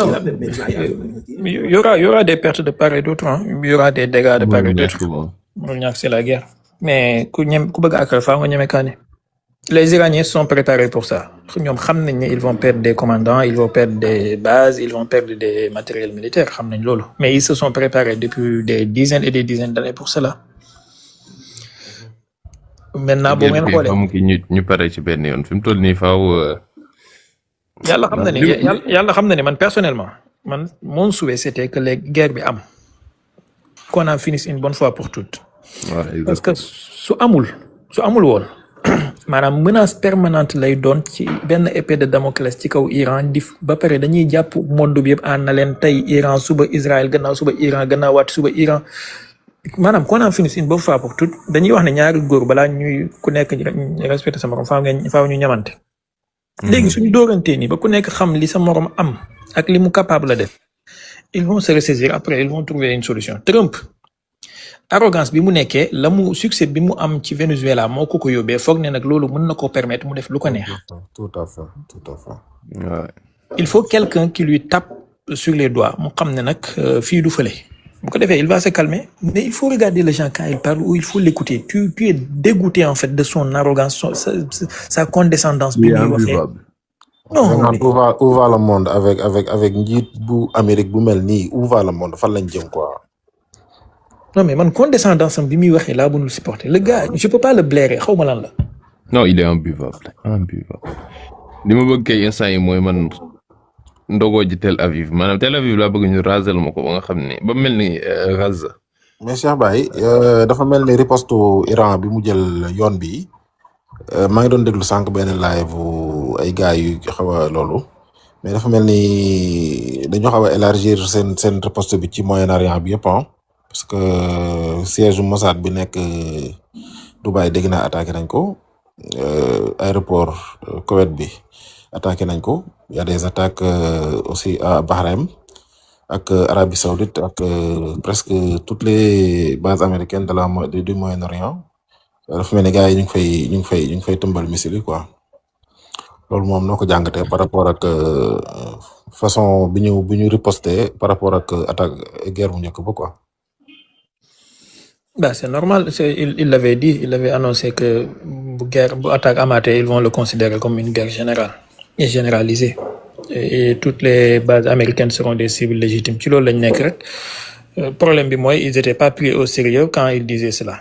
mais y aura des pertes de part et d'autre y aura des dégâts de part et d'autre. loolu ñàkk c'est la guerre mais ku bëgg a àkkal faa nga ñeme kaane. Les Iraniens se sont préparés pour ça. ñoom xam nañ ne ils vont perdre des commandants, ils vont perdre des bases, ils vont perdre des matériels militaires, xam nañ loolu. Mais ils se sont préparés depuis des dizaines et des dizaines d'années pour cela. Maintenant boo ngeen xoolee xam ñu pare ci benn yoon fi mu toll nii faaw. yàlla xam na ne yàlla xam na ne man personnellement man mon souhait c'était que les guerres bi am qu'on en finisse une bonne fois pour toutes. Parce que su amul woon maanaam menace permanente lay doon ci benn épée de Damoclès ci kaw Iran di ba pare dañuy jàpp monde bi yëpp ànd na leen tey Iran suba Israël gannaaw suba Iran gannaaw waat suba Iran maanaam qu'on en finisse une bonne fois pour toutes dañuy wax ne ñaari góor balaa ñuy ku nekk respecté sa morom faaw ñu ñamante. léegi suñu doorantee nii ba ku nekk xam li sa morom am ak li mu capable la def ils vont se ressaisir après ils vont trouver une solution. Trump arrogance bi mu nekkee la mu succès bi mu am ci Venezuela moo ko yóbbee foog ne nag loolu mën na koo permettre mu def lu ko neex. Tout à fait. Ouais. Il faut quelqu'un qui lui tape sur les doigts mu xam ne nag fii du fële bu ko defee il va se calmer mais il faut regarder les gens quand ils parlent ou il faut l'écouter tu es dégoûté en fait de son arrogance sa condescendance bi muy waxee non où va le monde avec njiit bu Amérique bu mel nii où va le monde fan lañ jëm quoi. Non mais man condescendance am bi muy waxee laa mënul supporter le gars je peux pas le blairer xaw ma lan la. Non il est imbuvable li ma bëgg kay instant yi mooy man ndogoo ji Tel Aviv maanaam Tel Aviv laa bëgg ñu raser ma ko ba nga xam ne ba mel ni Gaza. mais Cheikh Baye dafa mel ni riposte Iran bi mu jël yoon bi maa ngi doon déglu sànq benn live ay gars yu xaw a loolu mais dafa mel ni dañoo xaw a élargir seen riposte bi ci Moyen-Orient bi yëpp parce que siège Mossad bi nekk Dubaï dégg naa attaqué nañ ko aéroport Koweït bi attaqué nañ ko y a des attaques aussi à Bahreïn ak Arabie Saoudite ak presque toutes les bases américaines du Moyen-Orient dafa mel ni gars yi ñu ngi fay tëmbal missile yi quoi loolu moom noo ko jàngatee par rapport ak façon bi ñu riposté par rapport ak attaque guerre bu njëkk ba quoi. Bah, c'est normal, il l'avait dit, il avait annoncé que bu attaque amaatee, ils vont le considérer comme une guerre générale et généralisée. Et toutes les bases américaines seront des cibles légitimes. Ci loolu lañ nekk rek. Problème bi mooy ils étaient pas pris au sérieux quand ils disaient cela.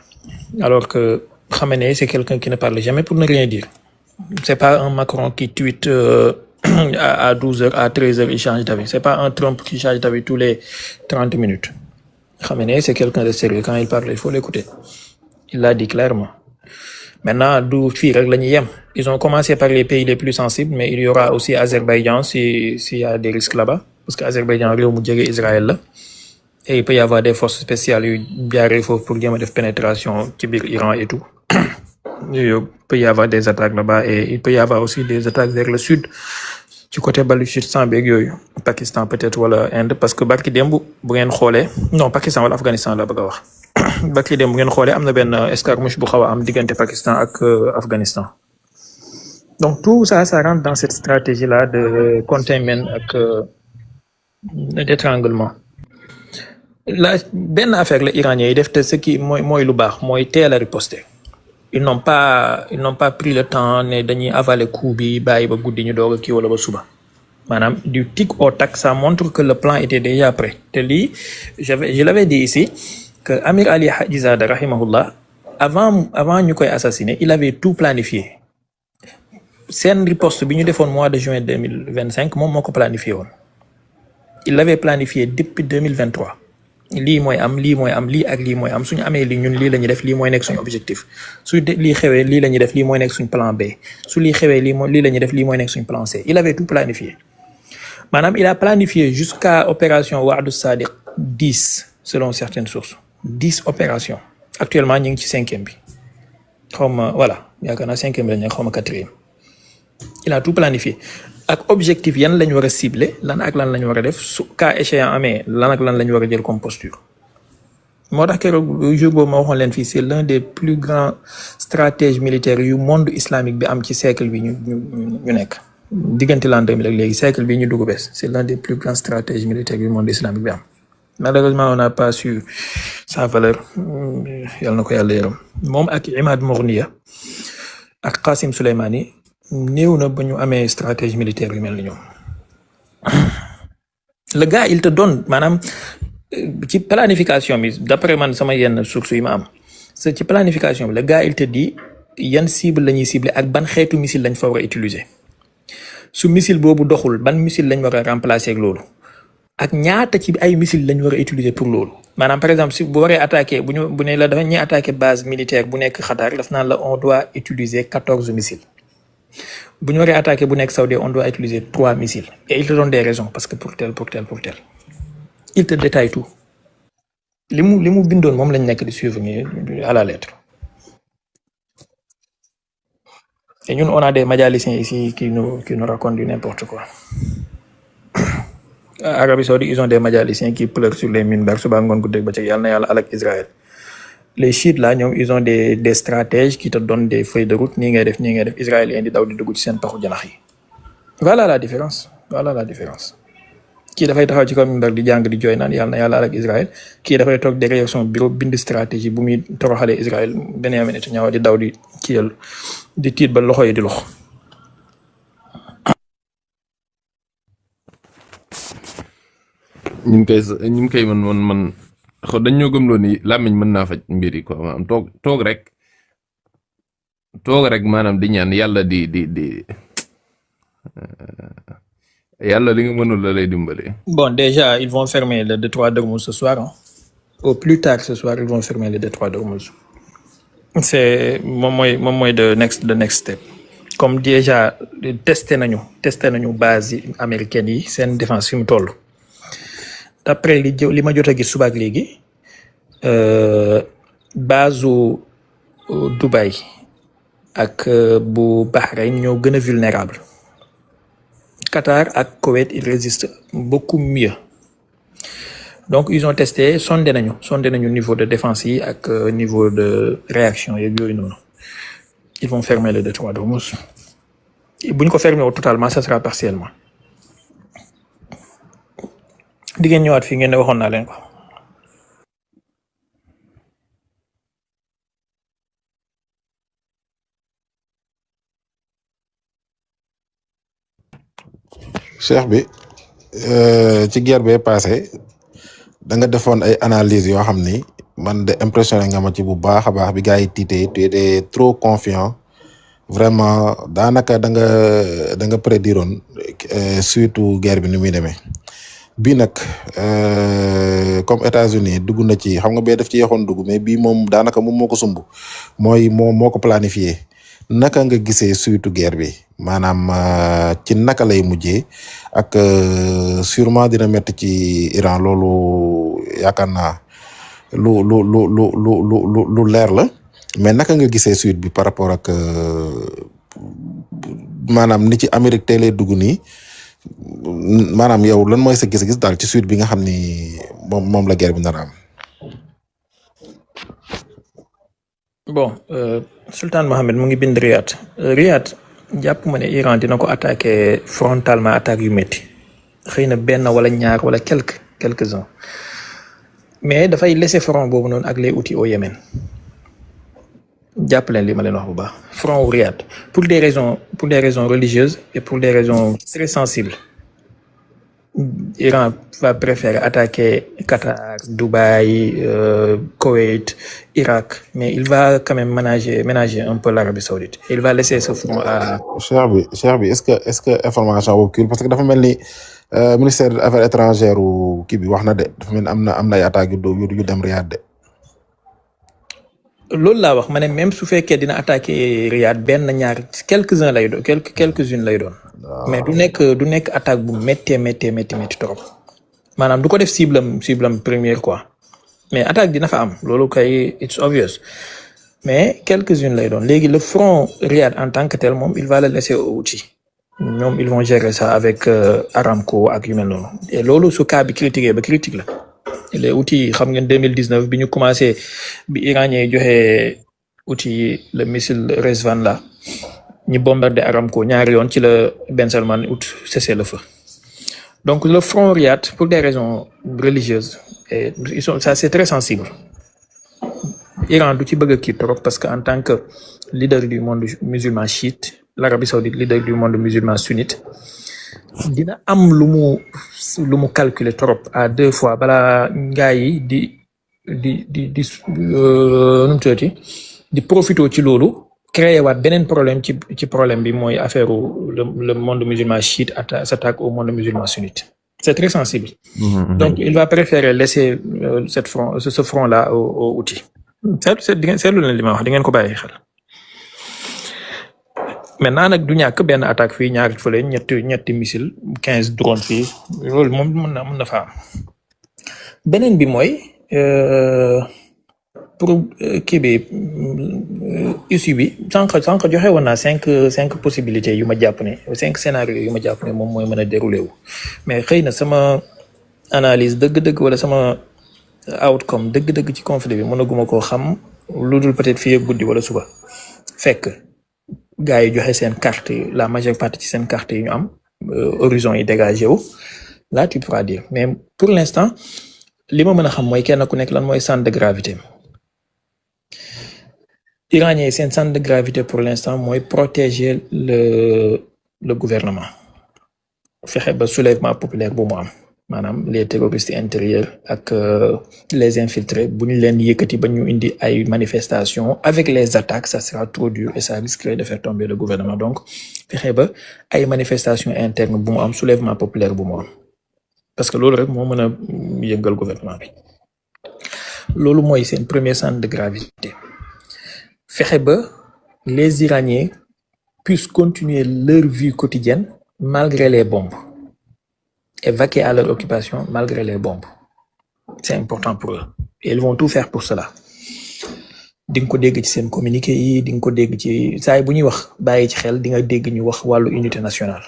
Alors que Khamenei, c'est quelqu'un qui ne parle jamais pour ne rien dire. C'est pas un Macron qui tweet à 12h, à 13h, il change d'avis. C'est pas un Trump qui change d'avis tous les 30 minutes. Khamenei, c'est quelqu'un de sérieux. Quand il parle, il faut l'écouter. Il l'a dit clairement. Maintenant, d'où fii rek la ñuy yem. Ils ont commencé par les pays les plus sensibles, mais il y aura aussi Azerbaïdjan s'il y a des risques là-bas. Parce que Azerbaïdjan réew mu jege Israël la. Et il peut y avoir des forces spéciales yu jaaree foofu pour jéem a def pénétration ci biir Iran et tout. Il peut y avoir des attaques là-bas et il peut y avoir aussi des attaques vers le sud. ci côté Baluchistan beeg yooyu Pakistan peut-être wala Inde parce que barki démb bu ngeen xoolee non Pakistan wala Afghanistan la bëgg a wax barki démb bu ngeen xoolee am na benn escarmouche bu xaw a am diggante Pakistan ak Afghanistan donc tout ça rentre dans cette stratégie là de containment ak d'étranglement la benn affaire la iranien yi def te ce qui mooy lu baax mooy teel a riposter ils n'ont pas pris le temps ne dañuy avaler coup bi bàyyi ba guddi ñu doog a kii wala ba suba maanaam du tic au tac ça montre que le plan était déjà prêt te lii je l'avais dit ici que Amir Ali Hajizada rahimahullah avant ñu koy assassiner il avait tout planifié seen riposte bi ñu defoon mois de juin 2025 moom moo ko planifié woon il l'avait planifié depuis 2023 lii mooy am lii ak lii mooy am suñu amee lii ñun lii la ñuy def lii mooy nekk suñu objectif su lii xewee lii la ñuy def lii mooy nekk suñu plan B su lii xewee lii la ñuy def lii mooy nekk suñu plan C il avait tout planifié maanaam il a planifié jusqu'à opération Wa'du Sadiq 10 selon certaines sources 10 opérations actuellement ñu ngi ci 5e bi xawma voilà yaakaar naa 5e bi la ñu xawma 4e il a tout planifié ak objectif yan lañ war a cibler lan ak lan lañ war a def su cas échéant amee lan ak lan lañ war a jël comme posture moo tax keroog jour boobu ma waxoon leen fii c'est l'un des plus grands stratèges militaires yu monde islamique bi am ci siècle bi ñu nekk diggante l'an 2000 ak léegi siècle bi ñu dugg bees c'est l'un des plus grands stratèges militaires yu monde islamique bi am malheureusement on n'a pas su sa valeur yàlla na ko yàlla yërëm moom ak Imad Mournia ak Qasim Soleimani néew na ba ñu amee stratégie militaire yu mel ni ñoom. Le gars il te donne maanaam ci planification bi d'après man sama yenn sources yi ma am c'est ci planification bi le gars il te dit yan cible la ñuy cibler ak ban xeetu missile lañ fa war a utiliser su missile boobu doxul ban missile lañ war a remplacer ak loolu ak ñaata ci ay missile lañ war a utiliser pour loolu maanaam par exemple si bu waree attaquer bu ne la dafa ñuy attaquer base militaire bu nekk Qatar daf naan la on doit utiliser 14 missiles bu ñu waree attaquer bu nekk Saoudi on doit utiliser 3 missiles et il te donne des raisons parce que pour tel il te détaille tout li mu bindoon moom lañ nekk di suivre nii à la lettre. Et ñun on a des majaliciens ici qui nous racontent du n'importe quoi. Arabie Saoudite ils ont des majaliciens qui pleurent sur les minbars suba ngoon guddeeg bëccëg yàlla na yàlla alak Israël. Les chiites là ñoom ils ont des stratèges qui te donnent des feuilles de route nii ngay def israélien di daw di dugg ci seen paxu janax yi. Voilà la différence. Kii dafay taxaw ci kaw minbar di jàng di jooy naan yàlla na yàlla alak Israël kii dafay toog derrière son bureau bind stratégie bu muy toroxalee Israël Benyamin Netanyahu di daw di kiyal di tiit ba loxo yi di lox. ñu ngi koy man dañ ñoo gëmloo ni làmmiñ mën naa faj mbir yi quoi maanaam toog rek maanaam di ñaan yàlla di yàlla li nga mënul la lay dimbale. Bon déjà ils vont fermer le détroit d'Ormuz ce soir hein. Au plus tard ce soir ils vont fermer le détroit d'Ormuz. C'est moom mooy the next step. Comme déjà testé nañu base yi américaine yi seen défense fi mu toll. D'après li ma jot a gis suba ak léegi base u Dubaï ak bu Bahreïn ñoo gën a vulnérable. Qatar ak Koweït ils résistent beaucoup mieux. Donc ils ont testé sondé nañu niveau de défense yi ak niveau de réaction yeeg yooyu noonu. Ils vont fermer le détroit d'Ormuz. Bu ñu ko fermer totalement ça sera partiellement. di ngeen ñëwaat fii ngeen ne waxoon naa leen ko. Cheikh bi ci guerre bee passé da nga defoon ay analyse yoo xam ni man de impressionné nga ma ci bu baax a baax bi gars yi tiitee tu étais trop confiant vraiment daanaka da nga prédiroon surtout guerre bi ni muy demee. bii nag comme États-Unis dugg na ci xam nga bee def ci yaxoon dugg mais bii moom daanaka moom moo ko sumb mooy moo ko planifié naka nga gisee surtout guerre bi maanaam ci naka lay mujjee ak sûrement dina metti ci Iran loolu yaakaar naa lu leer la mais naka nga gisee suite bi par rapport ak maanaam ni ci Amérique tey lay dugg nii. maanaam yow lan mooy sa gis-gis daal ci suite bi nga xam ni moom la guerre bi nar a am. Bon Sultan Mohammed mu ngi bind Riyad jàpp ma ne Iran dina ko attaquer frontalement attaque yu métti xëy na benn wala ñaar wala quelques-uns mais dafay laisser front boobu noonu ak les outils au Yémen jàpp leen li ma leen wax bu baax front au Riyad pour des raisons religieuses et pour des raisons très sensibles. Iran va préférer attaquer Qatar, Dubaï, Koweït, Irak, mais il va quand même ménager un peu l'Arabie Saoudite. Il va laisser ce front à. Cheikh bi est-ce que information boobu parce que dafa mel ni ministère des affaires étrangères kii bi wax na de dafa mel ni am na ay attaques yu dem Riyad de. loolu laa wax ma ne même su fekkee dina attaquer Riyad benn ñaar quelques-unes lay doon. Mais du nekk attaque bu métti trop maanaam du ko def cible am première quoi mais attaque dina fa am loolu kay it's obvious mais quelques-unes lay doon léegi le front Riyad en tant que tel moom il va le laisser aux outils ñoom ils vont gérer ça avec Aramco ak yu mel noonu et loolu su cas bi critique la les outils xam ngeen 2019 bi ñu commencé bi iranien joxe outils le missile Rezvan là ñi bombardé Aramco ñaari yoon ci la Ben Salman out cessez-le-feu donc le front Riyad pour des raisons religieuses et ça c'est très sensible Iran du ci bëgg a kii trop parce que en tant que leader du monde musulman chiite l'Arabie saoudite leader du monde musulman sunnite dina am lu mu calculer trop à 2 fois balaa ngaa yi di nu mu tuddati di profito ci loolu créer waat beneen problème ci problème bi mooy affaire le monde musulman chiite s'attaque au monde musulman sunnite. C'est très sensible. Donc il va préférer laisser ce front là au outil. seetlu leen li ma wax di ngeen ko bàyyi xel. maintenant nag du ñàkk benn attaque fii ñaari fële ñetti missile 15 drone fii loolu moom mën na fa am. beneen bi mooy pour kii bi issue bi sànq joxe woon naa cinq possibilités yu ma jàpp ne 5 scénarios yu ma jàpp ne moom mooy mën a déroulé wu mais xëy na sama analyse dëgg-dëgg wala sama outcome dëgg-dëgg ci conflit bi mënaguma koo xam lu dul peut-être fii ak guddi wala suba fekk gars yi joxe seen carte la majeure partie ci seen carte yi ñu am horizon yi dégagé wu là tu pourras dire mais pour l'instant li ma mën a xam mooy kenn ku nekk lan mooy centre de gravité iranien seen centre de gravité pour l'instant mooy protéger le gouvernement fexe ba soulèvement populaire bu mu am maanaam les terroristes intérieurs ak les infiltrés bu ñu leen yëkkati ba ñu indi ay manifestations avec les attaques ça sera trop dur et ça risquerait de faire tomber le gouvernement donc fexe ba ay manifestations internes bu mu am soulèvement populaire bu mu am parce que loolu rek moo mën a yëngal gouvernement bi loolu mooy seen premier centre de gravité fexe ba les Iraniens puissent continuer leur vie quotidienne malgré les bombes et vaquer à leur occupation malgré les bombes c'est important pour eux et ils vont tout faire pour cela di nga ko dégg ci seen communiqué yi di nga ko dégg ci saa yi bu ñuy wax bàyyi ci xel di nga dégg ñu wax wàllu unité nationale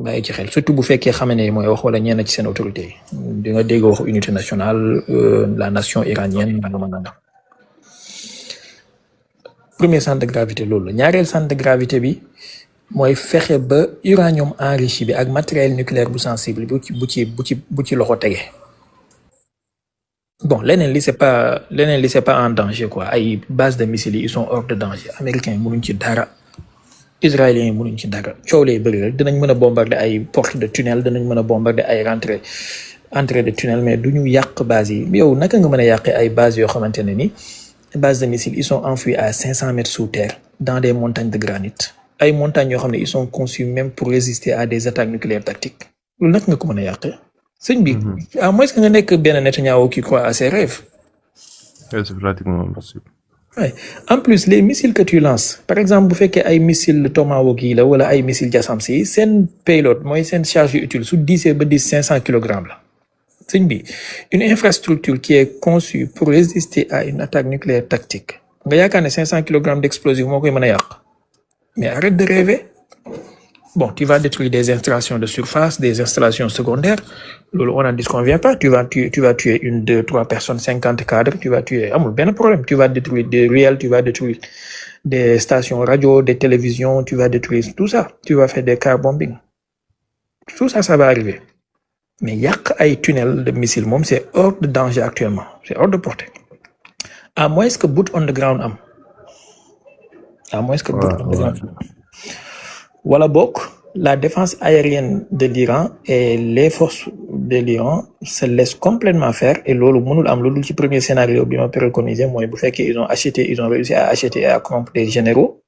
bàyyi ci xel surtout bu fekkee xam ne mooy wax wala ñenn ci seen autorité yi di nga dégg wax unité nationale la nation iranienne nangam. Premier centre de gravité loolu la ñaareel centre de gravité bi mooy fexe ba uranium enrichi bi ak matériel nucléaire bu sensible bu ci loxo tege bon leneen li c'est pas en danger quoi ay base de missiles yi ils sont hors de danger américains yi mënuñ ci dara israéliens yi mënuñ ci dara coow lay bëri rek dinañ mën a bombarder ay porte de tunnel dinañ mën a bombarder ay entrée de tunnel mais du ñu yàq base yi yow naka nga mën a yàqee ay base yoo xamante ne ni base de missiles ils sont enfouis à 500 mètres sous terre dans des montagnes de granit ay montagnes yoo xam ne ils sont conçus même pour résister à des attaques nucléaires tactiques loolu nag nga ko mën a yàqee sëñ bi à moins que nga nekk benn Netanyahu qui croit à ses rêves. C'est pratiquement impossible. Ouais. En plus les missiles que tu lances par exemple bu fekkee ay missiles Tomahawk yi la wala ay missiles Jassams yi seen payload mooy seen charge utile su 10 ba 500 kilogrammes la sëñ bi une infrastructure qui est conçue pour résister à une attaque nucléaire tactique nga yaakaar ne 500 kilogrammes d'explosifs moo koy mën a yàq mais arrête de rêver bon tu vas détruire des installations de surface des installations secondaires loolu on n'en disconvient pas tu vas tuer 1, 2, 3 personnes 50 cadres tu vas tuer amul benn problème tu vas détruire des ruelles tu vas détruire des stations radio des télévisions tu vas détruire tout ça tu vas faire des car bombing tout ça va arriver mais yàq ay tunnel de missiles moom c'est hors de danger actuellement c'est hors de portée à moins que boot on the ground am wala bokk la défense aérienne de l'Iran et les forces de l'Iran se laissent complètement faire et loolu mënul am loolu ci premier scénario bi ma préconisé mooy bu fekkee ils ont réussi à acheter et à corrompre des généraux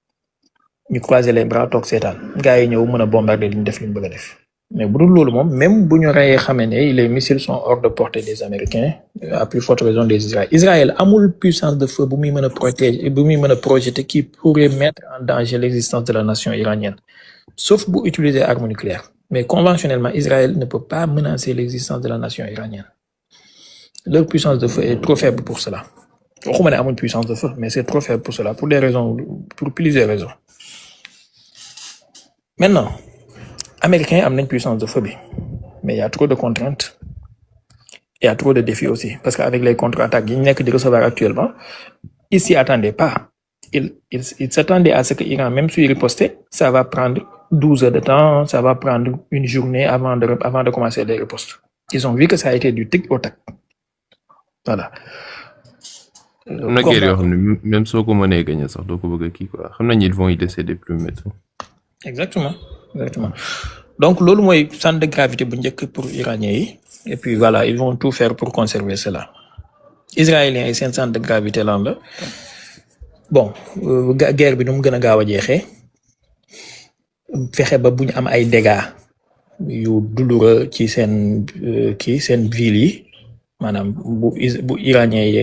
ñu croiser les bras toog seetaan gars yi ñëw mën a bombarder li ñu def li ñu bëgg a def mais bu dul loolu moom même bu ñu reyee xamee ne les missiles sont hors de portée des Américains à plus forte raison des Israéliens Israël amul puissance de feu bu muy mën a protéger bu muy mën a projeter qui pourrait mettre en danger l'existence de la nation iranienne sauf bu utiliser arme nucléaire mais conventionnellement Israël ne peut pas menacer l'existence de la nation iranienne leur puissance de feu est trop faible pour cela waxuma ne amul puissance de feu mais c'est trop faible pour cela pour plusieurs raisons maintenant Américains am nañ puissance de feu bi mais il y a trop de contraintes il y a trop de défis aussi parce que avec les contre-attaques yi ñu nekk di recevoir actuellement ils s'y attendaient pas ils s'attendaient à ce que Iran même s'il ripostait ça va prendre 12 heures de temps ça va prendre une journée avant de commencer les ripostes ils ont vu que ça a été du tic au tac voilà am na guerre yoo combat. xam ne même soo ko mënee gagner sax doo ko bëgg a kii quoi xam nañ ils vont y laisser des plumes et tout. Exactement, exactement. Donc loolu mooy centre de gravité bu njëkk pour Iraniens yi et puis voilà ils vont tout faire pour conserver cela. Israéliens yi seen centre de gravité lan la bon guerre bi nu mu gën a gaaw a jeexee fexe ba bu ñu am ay dégâts yu douloureux ci seen seen ville yi maanaam bu Iraniens yi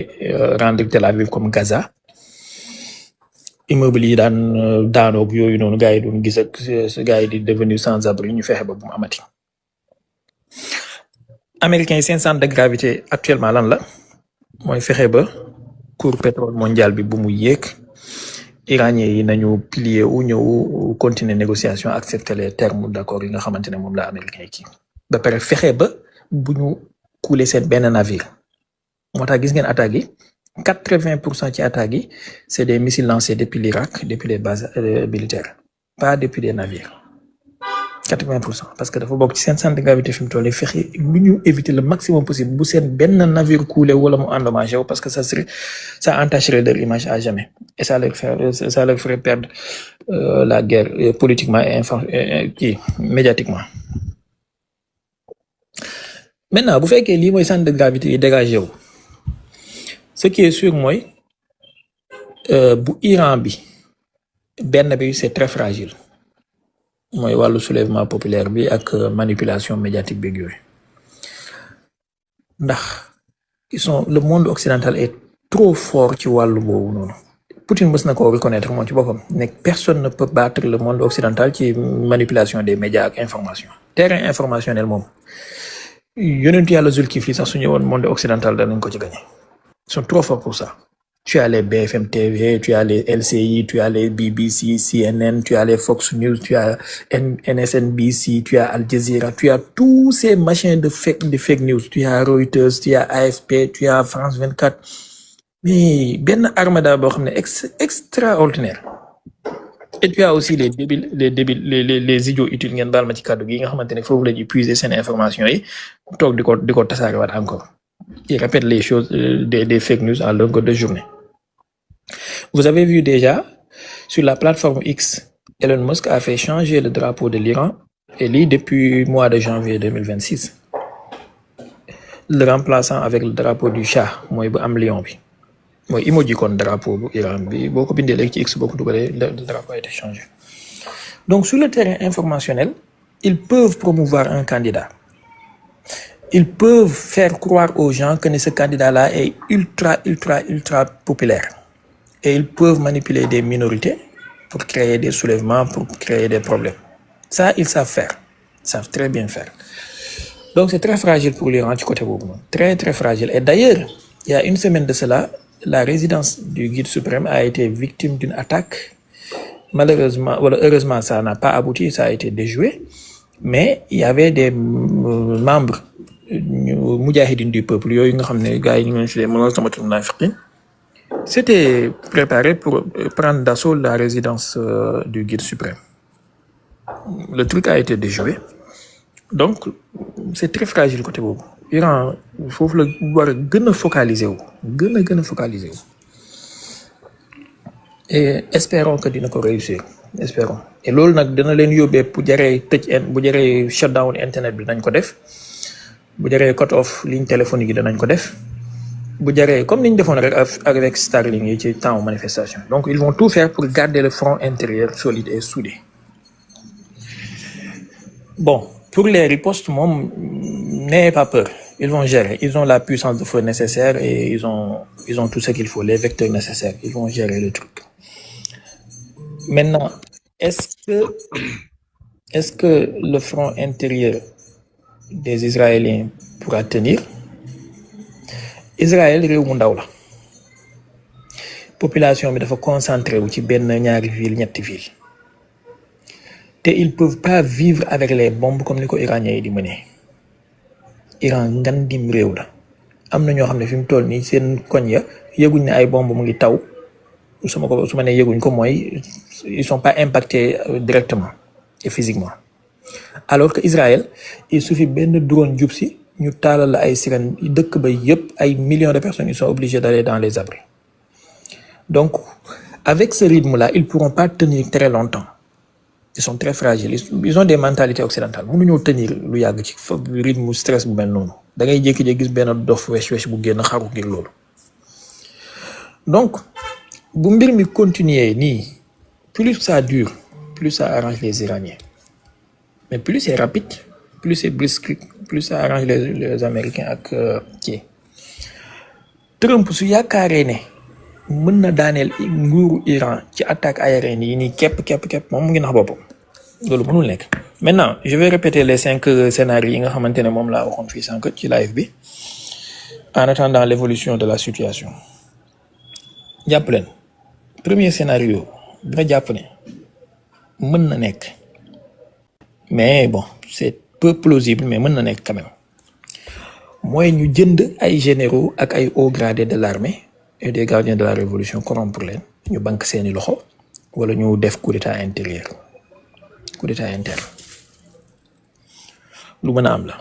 rendre Tel Aviv comme Gaza. Immeuble yi daan daanoog yooyu noonu gars yi doon gis ak gars yi di devenir sans abri ñu fexe ba bu mu amati. Américains yi seen centre de gravité actuellement lan la mooy fexe ba cours pétrole mondial bi bu mu yéeg Iraniens yi nañu plier wu ñëw continuer négociation accepter les termes d'accord yi nga xamante ne moom la Américains yi kii ba pare fexe ba bu ñu couler seen benn navire moo tax gis ngeen attaques yi 80% ci attaques yi c'est des missiles lancés depuis l'Irak depuis les bases militaires pas depuis des navires 80% parce que dafa bokk ci seen centre de gravité fi mu toll nii fexe lu ñu éviter le maximum possible bu seen benn navire coulé wala mu endommagé wu parce que ça entacherait leur image à jamais et ça leur ferait perdre la guerre politiquement et médiatiquement. Maintenant bu fekkee lii mooy centre de gravité yi dégagé wu ce qui est sûr mooy bu Iran bi benn bi c'est très fragile mooy wàllu soulèvement populaire bi ak manipulation médiatique bi yooyu ndax le monde occidental est trop fort ci wàllu boobu noonu Poutine mës na ko reconnaître moom ci boppam ne personne ne peut battre le monde occidental ci manipulation des médias ak information terrain informationnel moom yonentu yàlla Zulkifli sax su ñëwoon monde occidental danañ ko ci gagné. Ils sont trop forts pour ça. Tu as les BFM TV, tu as les LCI, tu as les BBC, CNN, tu as les Fox News, tu as MSNBC, tu as Al Jazeera, tu as tous ces machins de fake news. Tu as Reuters, tu as AFP, tu as France 24. Mais ben armada boo xam ne extraordinaire. Et tu as aussi les idiots utiles ngeen baal ma ci kàddu gi nga xamante ne foofu la ñuy puiser seen information yi toog di ko tasaarewaat encore. Ils répètent les choses des fake news à longueur de journée. Vous avez vu déjà sur la plateforme X, Elon Musk a fait changer le drapeau de l'Iran et lui depuis mois de janvier 2026. Le remplaçant avec le drapeau du Shah, mooy bu am lion bi. Mooy emoji kon drapeau bu Iran bi boo ko bindee léegi ci X boo ko dugalee le drapeau a été changé. Donc sur le terrain informationnel, ils peuvent promouvoir un candidat. Ils peuvent faire croire aux gens que ce candidat-là est ultra populaire. Et ils peuvent manipuler des minorités pour créer des soulèvements, pour créer des problèmes. Ça, ils savent faire. Ils savent très bien faire. Donc, c'est très fragile pour l'Iran du côté Boubou. Très, très fragile. Et d'ailleurs, il y a une semaine de cela, la résidence du guide suprême a été victime d'une attaque. Malheureusement, heureusement, ça n'a pas abouti, ça a été déjoué. Mais il y avait des membres Moudjahidine du peuple, c'était préparé pour prendre d'assaut la résidence du guide suprême. Le truc a été déjoué. Donc, c'est très fragile côté boobu. Iran, il faut le focaliser. Focaliser. Et espérons que dina ko réussir. Espérons. Et loolu nag dina leen yóbbee bu jaree shutdown internet bi dañ ko def. Bu jaree cut off ligne téléphonique yi danañ ko def bu jaree comme niñ defoon rek avec Starlink yi ci temps manifestation. Donc ils vont tout faire pour garder le front intérieur solide et soudé. Bon, pour les ripostes moom n'ayez pas peur, ils vont gérer, ils ont la puissance de feu nécessaire et ils ont tout ce qu'il faut, les vecteurs nécessaires, ils vont gérer le truc. Maintenant, est-ce que le front intérieur des Israéliens pourra tenir? Israël réew mu ndaw la population bi dafa concentré wu ci benn ñaari ville ñetti ville te ils peuvent pas vivre avec les bombes comme ni ko Iraniens yi di mënee. Iran ngandim réew la am na ñoo xam ne fi mu toll nii seen koñ ya yëguñ ne ay bomb mu ngi taw su ma nee yëguñ ko mooy ils sont pas impactés directement et physiquement. Alors que Israël il suffit benn drone jub si ñu taalal la ay sirènes dëkk ba yëpp ay millions de personnes ils sont obligés d'aller dans les abris Donc, avec ce rythme-là, ils ne pourront pas tenir très longtemps. Ils sont très fragiles. Ils ont des mentalités occidentales. Ils ne peuvent pas tenir le rythme stress. Da ngay jékki-jékki gis benn dof wesh bu génn xaru ngir loolu. Donc, bu mbir mi continuer nii, plus ça dure, plus ça arrange les Iraniens. Mais plus c'est rapide, plus c'est brusque, plus ça arrange les Américains ak kii. Trump su yaakaaree ne mën na daaneel nguuru Iran ci attaque aérienne yi nii képp moom mu ngi nax boppam. Loolu mënul nekk. Maintenant, je vais répéter les 5 scénarios yi nga xamante ne moom laa waxoon fii sànq ci live bi en attendant l'évolution de la situation. Jàpp leen premier scénario bi nga jàpp ne mën na nekk mais bon c'est peu plausible mais mën na nekk quand même mooy ñu jënd ay généraux ak ay hauts gradés de l'armée et des gardiens de la révolution corrompre leen ñu bank seeni loxo wala ñu def coup d'état intérieur coup d'état interne lu mën a am la.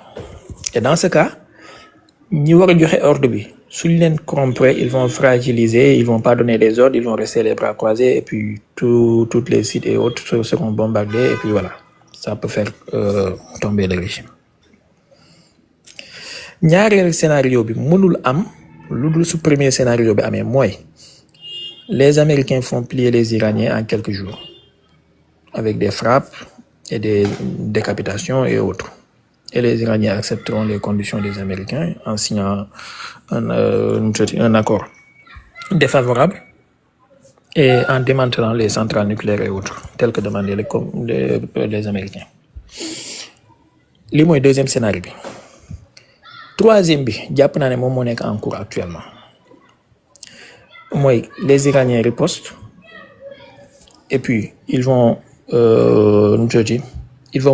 Et dans ce cas ñi war a joxe ordre bi suñ leen corrompre ils vont fragiliser, ils vont pas donner les ordres, ils vont rester les bras croisés et puis toutes les sites et autres seront bombardés et puis voilà, ça peut faire tomber le régime. Ñaareel scénario bi mënul am lu dul su premier scénario bi amee mooy les Américains font plier les Iraniens en quelques jours avec des frappes et des décapitations et autres. Et les Iraniens accepteront les conditions des Américains en signant un accord défavorable et en démantelant les centrales nucléaires et autres, tels que demandaient les Américains. Lii mooy deuxième scénario bi. Troisième bi jàpp naa ne moom moo nekk en cours actuellement mooy les Iraniens ripostent et puis ils vont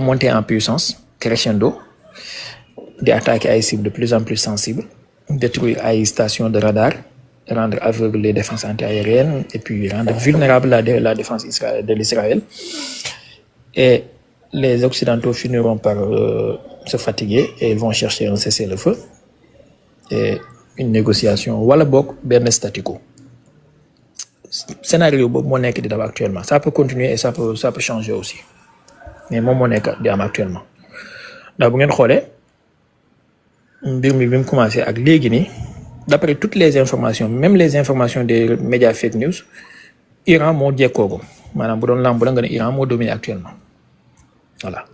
monter en puissance crescendo, di attaquer ay cibles de plus en plus sensibles, détruire ay stations de radar, rendre aveugle les défenses antiaériennes et puis rendre vulnérable la défense de l'Israël. Et les Occidentaux finiront par se fatiguer et ils vont chercher un cessez-le-feu et une négociation wala boog benn statu quo. Scénario boobu moo nekk di daw actuellement. Ça peut continuer et ça peut changer aussi. Mais moom moo nekk di am actuellement. ndax bu ngeen xoolee mbir mi bi mu commencé ak léegi nii d'après toutes les informations même les informations des médias fake news Iran moo jekkoogu maanaam bu doon lamb la nga ne Iran moo dominé actuellement voilà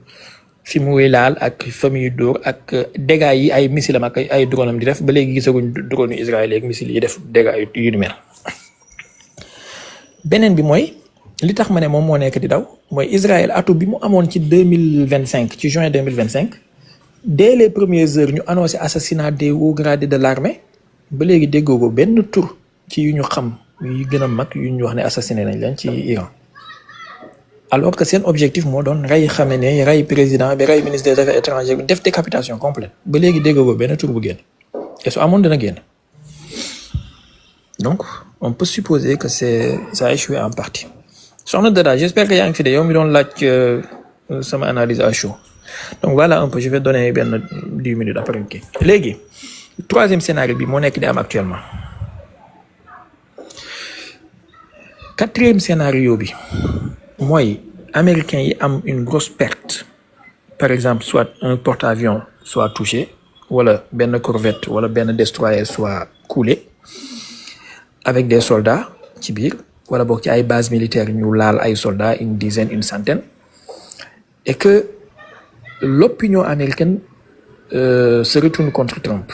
fi muy laal ak famille dóor ak dégâts yi ay missiles am ak ay drone am di def ba léegi gisaguñ drone yu israélien ak missiles yi def dégâts yu ni mel. Beneen bi mooy li tax ma ne moom moo nekk di daw mooy Israël atu bi mu amoon ci 2025 ci juin 2025 dès les premières heures ñu annoncé assassinat des hauts gradés de l'armée ba léegi déggoo ko benn tur ci yu ñu xam yu gën a mag yu ñu wax ne assassiné nañ leen ci Iran alors que seen objectif moo doon rey Khamenei rey président bi rey ministre des affaires étrangères bi def décapitation complète ba léegi déggoo ko benn tur bu génn et su amoon dina génn donc on peut supposer que ça a échoué en partie. Soxna Dada, j'espère que yaa ngi fi de yow mi doon laaj sama analyse à chaud donc voilà un peu je vais donner benn 10 minutes après kii léegi troisième scénario bi moo nekk di am actuellement. Quatrième scénario bi mooy américains yi am une grosse perte par exemple soit un porte-avions soit touché wala benn corvette wala benn destroyer soit coulé avec des soldats ci biir. Wala boog ci ay bases militaires ñu laal ay soldats une dizaine une centaine et que l'opinion américaine se retourne contre Trump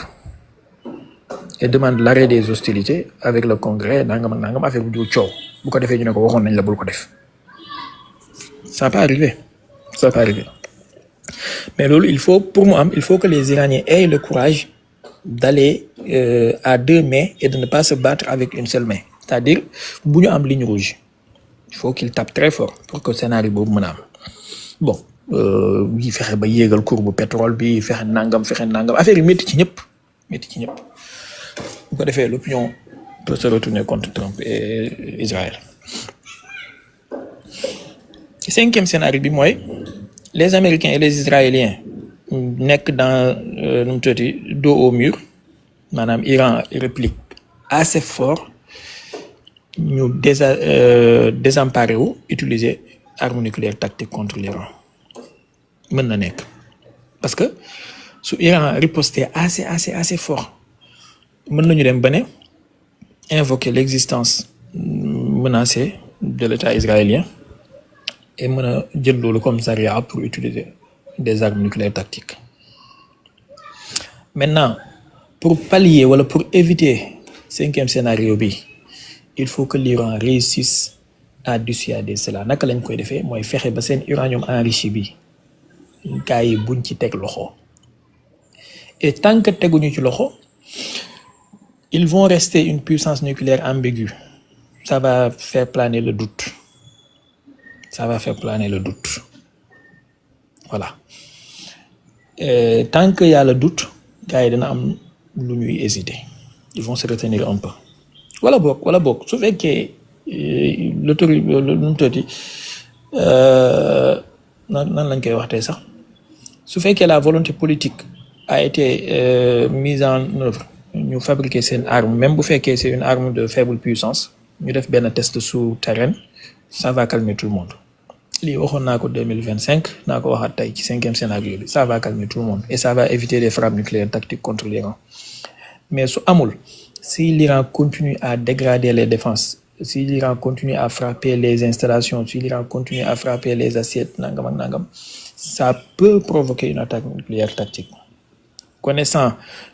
et demande l'arrêt des hostilités avec le Congrès nangam affaire bu coow bu ko defee ñu ne ko waxoon nañ la bul ko def ça peut arriver mais loolu il faut que les Iraniens aient le courage d'aller à deux mains et de ne pas se battre avec une seule main. C'est-à-dire bu ñu am ligne rouge il faut qu'il tape très fort pour que scénario boobu mën a am bon yi fexe ba yéegal courbe pétrole bi fexe nangam affaire yi métti ci ñëpp bu ko defee l'opinion peut se retourner contre Trump et Israël. Cinquième scénario bi mooy les Américains et les Israéliens nekk dans nu mu tuddati dos au mur maanaam Iran réplique assez fort ñu désemparé wu utiliser arme nucléaire tactique contre l'Iran mën na nekk parce que su Iran riposté assez fort mën nañu dem ba ne invoquer l'existence menacée de l'État israélien et mën a jël loolu comme zaria pour utiliser des armes nucléaires tactiques. Maintenant, pour pallier wala pour éviter cinquième scénario bi, il faut que l'Iran réussisse à dissuader cela. Naka lañ koy defee mooy fexe ba seen uranium enrichi bi gars yi buñ ci teg loxo. Et tant que teguñu ci loxo, ils vont rester une puissance nucléaire ambiguë. Ça va faire planer le doute. Ça va faire planer le doute. Voilà. Et tant qu'il y a le doute, gars yi dana am lu ñuy hésiter. Ils vont se retenir un peu. Wala bokk su fekkee l'autorité nu mu tuddati nan lañ koy waxtee sax su fekkee la volonté politique a été mise en œuvre ñu fabriquer seen arme même bu fekkee c'est une arme de faible puissance ñu def benn test souterrain ça va calmer tout le monde. lii waxoon naa ko 2025 naa ko waxaat tey ci cinquième scénario bi ça va calmer tout le monde et ça va éviter des frappes nucléaires tactiques contre l'Iran. Mais su amul si l'Iran continue à dégrader les défenses, si l'Iran continue à frapper les installations, si l'Iran continue à frapper les assiettes, nangam, ça peut provoquer une attaque nucléaire tactique. Connaissant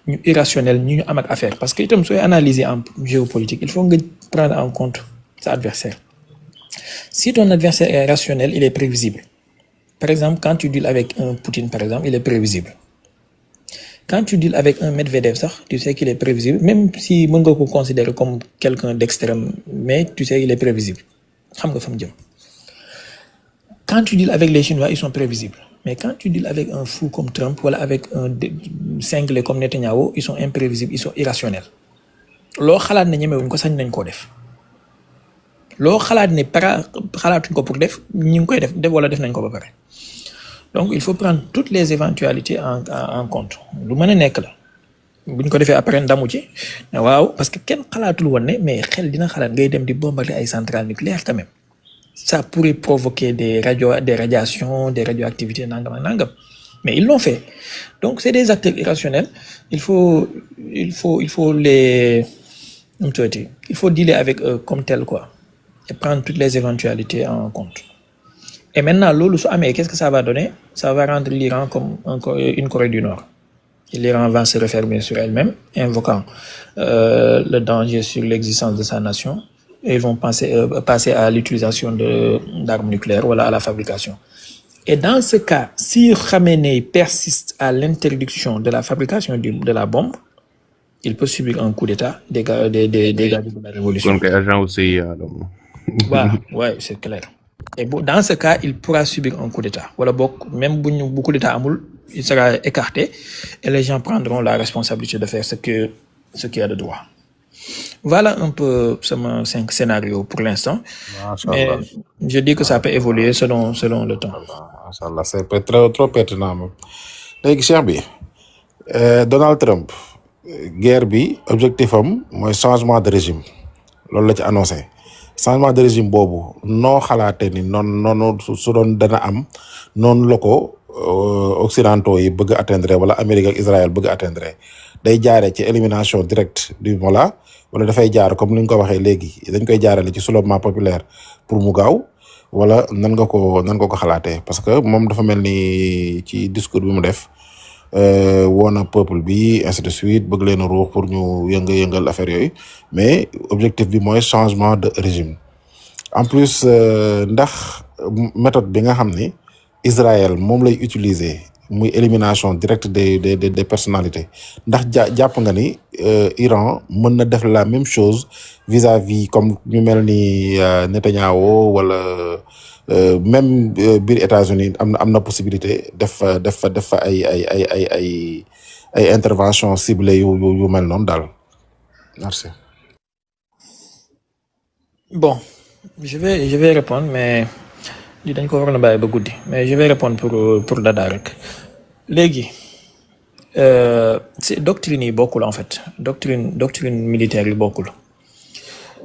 ñu irrationnel ñu am ak affaire parce que itam sooy analyser en géopolitique il faut nga prendre en compte sa adversaire. Si ton adversaire est rationnel, il est prévisible. Par exemple, quand tu deals avec un Poutine, par exemple, il est prévisible. Quand tu deals avec un Medvedev, tu sais qu'il est prévisible, même si mën nga ko considérer comme quelqu'un d'extrême, mais tu sais qu'il est prévisible. Xam nga fa mu jëm. Quand tu deals avec les Chinois, ils sont prévisibles. Mais quand tu deals avec un fou comme Trump, ou avec un cinglé comme Netanyahu, ils sont imprévisibles, ils sont irrationnels. Loo xalaat ne ñemewuñ ko sañ nañ koo def. Loo xalaat ne xalaatuñ ko pour def ñu ngi koy def wala def nañ ko ba pare. Donc il faut prendre toutes les éventualités en compte lu mën a nekk la bu ñu ko defee après ndamu ci waaw parce que kenn xalaatul woon ne mais xel dina xalaat ngay dem di bombarder ay centrales nucléaires quand même ça pourrait provoquer des radiations des radioactivités nangam mais ils l'ont fait donc c'est des acteurs irrationnels il faut les il faut dealer avec eux comme tel quoi et prendre toutes les éventualités en compte. Et maintenant, loolu su amee, qu'est-ce que ça va donner? Ça va rendre l'Iran comme une Corée du Nord. Et l'Iran va se refermer sur elle-même, invoquant le danger sur l'existence de sa nation. Et ils vont passer à l'utilisation d'armes nucléaires ou à la fabrication. Et dans ce cas, si Khamenei persiste à l'interdiction de la fabrication de la bombe, il peut subir un coup d'État, des dégâts de la révolution. Donc, agent aussi, Voilà, ouais, c'est clair. Et dans ce cas, il pourra subir un coup d'État. Voilà, même si un coup d'État amul, il sera écarté et les gens prendront la responsabilité de faire ce qu'il y a de droit. Voilà un peu ces 5 scénarios pour l'instant. Mais je dis que ça peut évoluer selon le temps. Machallah, c'est trop pertinent. Léegi Cheikh bi Donald Trump guerre bi objectif am mooy changement de régime loolu la ci annoncé. Changement de régime boobu noo xalaatee ni noonu su doon dana am noonu la ko occidentaux yi bëgg atteindre wala Amérique ak Israël bëgg atteindre day jaaree ci élimination directe du Mollah wala dafay jaar comme ni nga ko waxee léegi dañ koy jaarale ci soulèvement populaire pour mu gaaw wala nan nga ko xalaatee parce que moom dafa mel ni ci discours bi mu def woon na peuple bi ainsi de suite bëgg leen a ruux pour ñu yëngal affaire yooyu mais objectif bi mooy changement de régime en plus ndax méthode bi nga xam ni Israël moom lay utiliser muy élimination directe des personnalités ndax jàpp nga ni Iran mën na def la même chose vis-à-vis comme ñu mel ni Netanyahu wala même biir États-Unis am na possibilité def fa ay intervention ciblée yu mel noonu daal merci. Bon, je vais répondre mais li dañ ko waroon a bàyyi ba guddi mais je vais répondre pour Dada rek léegi c'est doctrine yi bokkul en fait doctrine militaire yi bokkul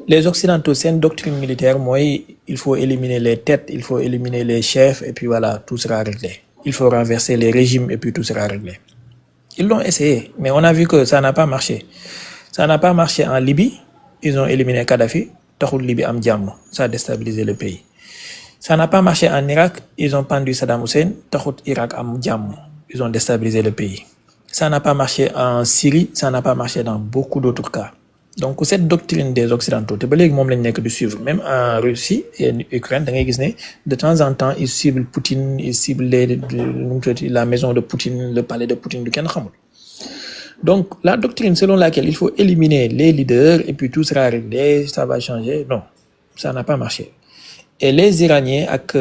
les occidentaux c'est une doctrine militaire mooy il faut éliminer les têtes, il faut éliminer les chefs et puis voilà tout sera réglé. Il faut renverser les régimes et puis tout sera réglé. Ils l'ont essayé mais on a vu que ça n'a pas marché. Ça n'a pas marché en Libye, ils ont éliminé Kadhafi, taxul Libye am jàmm, ça a déstabilisé le pays. Ça n'a pas marché en Irak, ils ont pendu Saddam Hussein, taxut Irak am jàmm, ils ont déstabilisé le pays. Ça n'a pas marché en Syrie, ça n'a pas marché dans beaucoup d'autres cas. Donc cette doctrine des occidentaux te ba léegi moom lañ nekk di suivre même en Russie et en Ukraine da ngay gis ne de temps en temps ils ciblent Poutine, ils ciblent la maison de Poutine, le palais de Poutine du kenn xamul. Donc la doctrine selon laquelle il faut éliminer les leaders et puis tout sera réglé, ça va changer, non, ça n'a pas marché. Et les Iraniens ak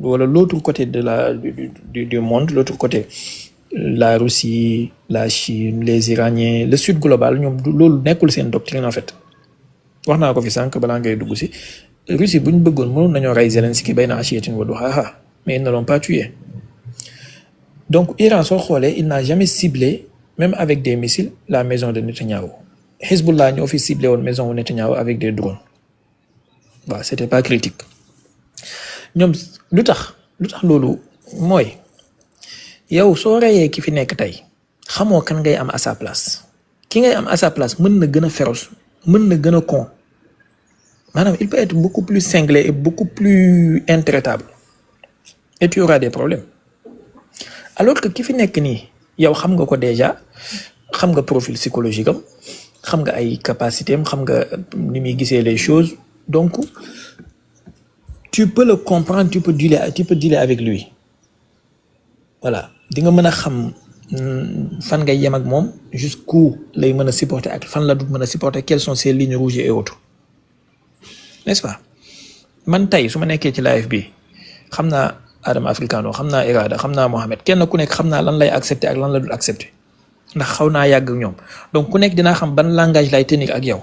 wala l'autre côté de du monde, l'autre côté la Russie, la Chine, les Iraniens, le sud global ñoom loolu nekkul seen doctrine en fait. Wax naa ko fi sànq balaa ngay dugg si Russie bu ñu bëggoon mënoon nañoo rey Zelensky bayna ashiyatin wa duhaha mais ils ne l'ont pas tué. Donc Iran soo xoolee il n'a jamais ciblé même avec des missiles la maison de Netanyahu. Hezbollah ñoo fi ciblé woon maison de Netanyahu avec des drones. Waaw c'était pas critique. ñoom lu tax loolu mooy yow soo reyee ki fi nekk tey xamoo kan ngay am à sa place ki ngay am à sa place mën na gën a féroce mën na gën a con maanaam il peut être beaucoup plus cinglé et beaucoup plus intraitable et tu auras des problèmes alors que ki fi nekk nii yow xam nga ko déjà xam nga profil psychologique am xam nga ay capacité am xam nga ni muy gisee les choses donc tu peux le comprendre, tu peux dealer avec lui. Voilà. Di nga mën a xam fan ngay yem ak moom jusqu'où lay mën a supporter ak fan la du mën a supporter, quelles sont ses lignes rouges et autres. N'est-ce pas? Man tey su ma nekkee ci live bi xam naa Adam Africano, xam naa Irada, xam naa Mohamed, kenn ku nekk xam naa lan lay accepter ak lan la dul accepter ndax xaw naa yàgg ak ñoom. Donc ku nekk dinaa xam ban langage lay tenir ak yow.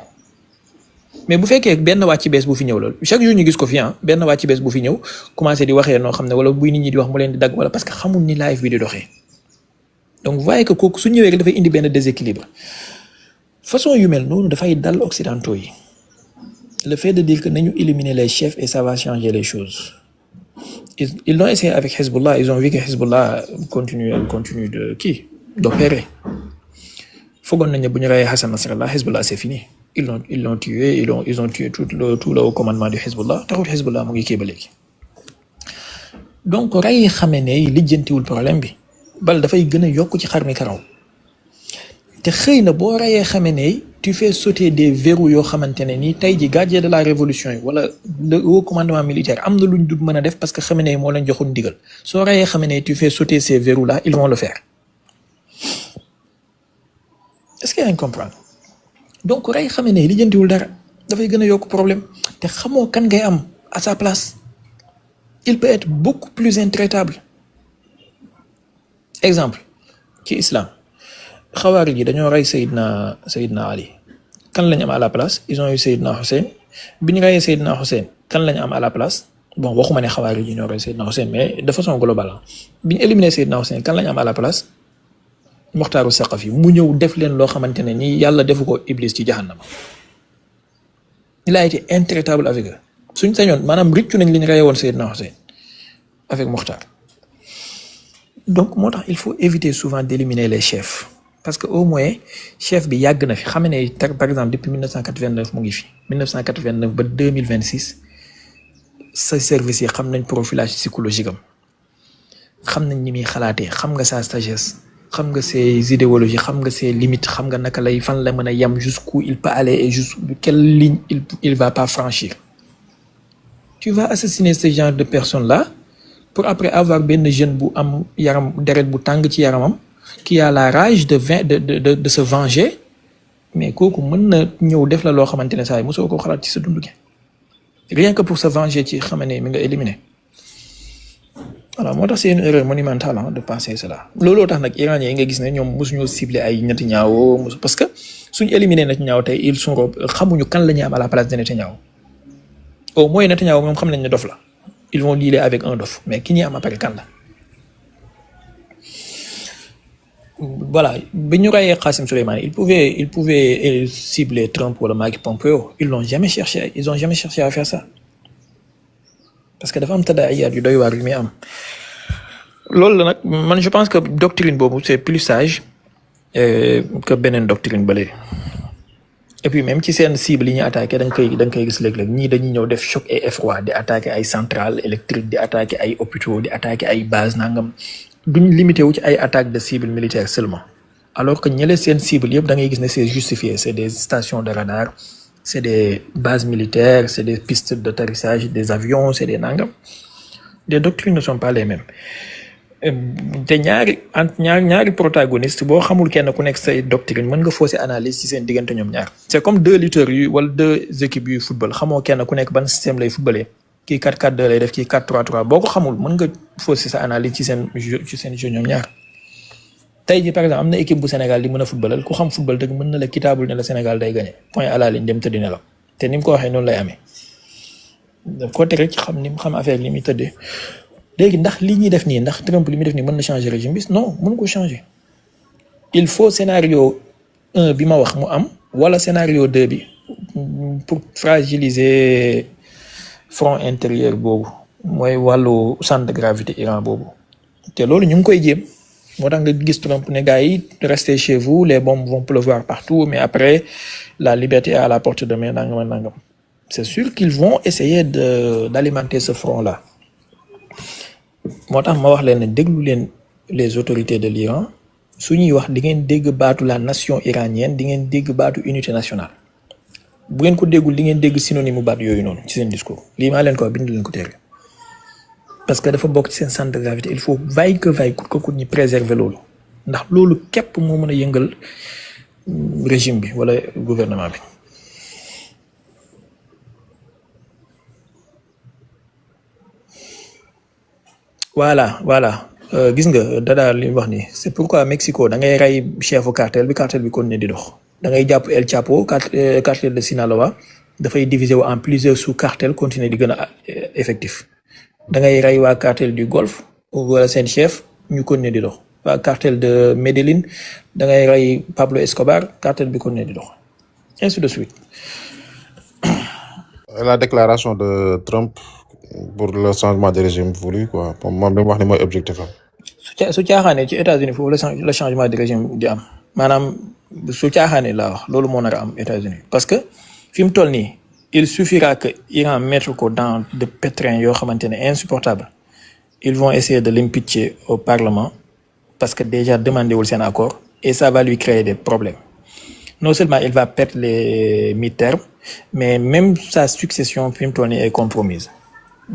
Mais bu fekkee benn wàcc bees bu fi ñëw loolu chaque jour ñu gis ko fi benn wàcc bees bu fi ñëw commencé di waxee noo xam ne wala buy nit ñi di wax mu leen di dagg wala parce que xamul ni live bi di doxee. Donc vous voyez que kooku su ñëwee rek dafay indi benn déséquilibre façon yu mel noonu dafay dal occidentaux yi. Le fait de dire que nañu éliminer les chefs et ça va changer les choses. Ils l'ont essayé avec Hezbollah, ils ont vu que Hezbollah continue d'opérer. Foogoon nañ ne bu ñu reyee Hassan Nasrallah Hezbollah c'est fini. Ils l'ont tué, ils ont tué tout le haut commandement du Hezbollah taxut Hezbollah mu ngi kii ba léegi. Donc rey Khamenei yi lijjantiwul problème bi bal dafay gën a yokk ci xar mi karaw te xëy na boo reyee Khamenei tu fais sauter des verrous yoo xamante ne nii tey ji gardien de la révolution yi wala le haut commandement militaire am na luñ dul mën a def parce que Khamenei moo leen joxul ndigal soo reyee Khamenei tu fais sauter ces verrous là ils vont le faire. Est-ce que yaa ngi comprendre? Donc rey Khamenei li jëntiwul dara dafay gën a yokk problème te xamoo kan ngay am à sa place il peut être beaucoup plus intraitable. Exemple ci islam xawaari ji dañoo rey Seydina Ali kan lañ am à la place ils ont eu Seydina Hussein bi ñu reyee Seydina Hussein kan lañ am à la place bon waxuma ne xawaari ji ñoo rey Seydina Hussein mais de façon globale bi ñu éliminé Seydina Hussein kan lañ am à la place Moxtaaru Saqafi mu ñëw def leen loo xamante ne nii yàlla defu ko Iblis ci jahannama. Il a été intraitable avec eux suñ sañoon maanaam rëccu nañ li ñu reyee woon Seydina Hussein avec Moxtaar. Donc moo tax il faut éviter souvent d'éliminer les chefs parce que au moins chef bi yàgg na fi xam ne par exemple depuis 1989 mu ngi fi 1989 ba 2026 sa service yi xam nañ profilage psychologique am xam nañ ni muy xalaatee xam nga sa sagesse. xam nga ses idéologies xam nga ses limites xam nga naka lay fan la mën a yem jusqu'où il peut aller et jusqu'où quelle ligne il va pas franchir. Tu vas assassiner ce genre de personnes là pour après avoir benn jeune bu am yaram deret bu tàng ci yaramam qui a la rage de se venger mais kooku mën na ñëw def la loo xamante ne saa yi mosoo ko xalaat ci sa dund gi rien que pour se venger ci Khamenei mi nga éliminer. Voilà moo tax c'est une erreur monumentale de penser cela looloo tax nag Iranien yi nga gis ne ñoom mosuñoo ciblé ay Netanyahu parce que suñu éliminé Netanyahu tey ils sont xamuñu kan la ñuy am à la place de Netanyahu au moins Netanyahu moom xam nañ ne dof la ils vont dealer avec un dof mais ki ñuy am après kan la voilà bi ñu rayee Qassim Soleimani il pouvait cibler Trump wala Mike Pompeo ils ont jamais cherché à faire ça parce que dafa am tadaayaat yu doy waar yu muy am loolu la nag man je pense que doctrine boobu c'est plus sage que beneen doctrine bële et puis même ci seen cible yi ñu attaqué da nga koy gis léeg-léeg ñii dañuy ñëw def choc et effroi di attaqué ay centrales électriques di attaqué ay hôpitaux di attaqué ay bases nangam duñ limité wu ci ay attaques de cible militaire seulement alors que ñële seen cible yëpp da ngay gis ne c'est justifié c'est des stations de radar c'est des bases militaires c'est des pistes d'atterrissage des avions c'est des nangam les doctrines ne sont pas les mêmes te ñaari protagoniste boo xamul kenn ku nekk say doctrine mën nga fausser analyse ci seen diggante ñoom ñaar c'est comme deux lutteurs yu wala deux équipes yu football xamoo kenn ku nekk ban système lay footballé kii 4-4-2 lay def kii 4-3-3 boo ko xamul mën nga fausser sa analyse ci seen jeu ñoom ñaar tey ji par exemple am na équipe bu Sénégal di mën a footballal ku xam football dëgg mën na la kitaabul ne la Sénégal day gagné point à la ligne dem tëddi ne la te ni mu ko waxee noonu lay amee daf ko teg rek ci xam ni mu xam affaire li muy tëddee léegi ndax li ñuy def nii ndax Trump li muy def nii mën na changer régime bi non mënu ko changer il faut scénario 1 bi ma wax mu am wala scénario 2 bi pour fragiliser front intérieur boobu mooy wàllu centre de gravité Iran boobu te loolu ñu ngi koy jéem moo tax nga gis Trump ne gars yi restez chez vous les bombes vont pleuvoir partout mais après la liberté est à la porte de main nangam c'est sûr qu'ils vont essayer d'alimenter ce front là moo tax ma wax leen ne déglu leen les autorités de l'Iran su ñuy wax di ngeen dégg baatu la nation iranienne di ngeen dégg baatu unité nationale bu ngeen ko déggul di ngeen dégg synonyme mu baat yooyu noonu ci seen discours lii maa leen ko wax bind leen ko téere parce que dafa bokk ci seen centre de gravité il faut vaille que vaille coûte que coûte ñi préserver loolu ndax loolu képp moo mën a yëngal régime bi wala gouvernement bi. voilà gis nga Dada li wax ni c'est pourquoi Mexico da ngay rey chefu cartel bi continuer di dox da ngay jàpp El Chapo cartel de Sinaloa dafay diviser wu en plusieurs sous cartel continuer di gën a effectif da ngay rey waa cartel du Golfe wala seen chef ñu continuer di dox waa cartel de Medellín da ngay rey Pablo Escobar cartel bi continuer di dox ainsi de suite. La déclaration de Trump pour le changement de régime voulu quoi moom li mu wax ni mooy objectif am. su caaxaanee ci États-Unis foofu le changement de régime di am maanaam su caaxaanee laa wax loolu moo nar a am États-Unis parce que fi mu toll nii il suffira que Iran mettre ko dans de pétrins yoo xamante ne insupportable ils vont essayer de l'impeacher au Parlement parce que déjà demandé wul seen accord et ça va lui créer des problèmes non seulement il va perdre les mi-termes mais même sa succession fi mu toll nii est compromise.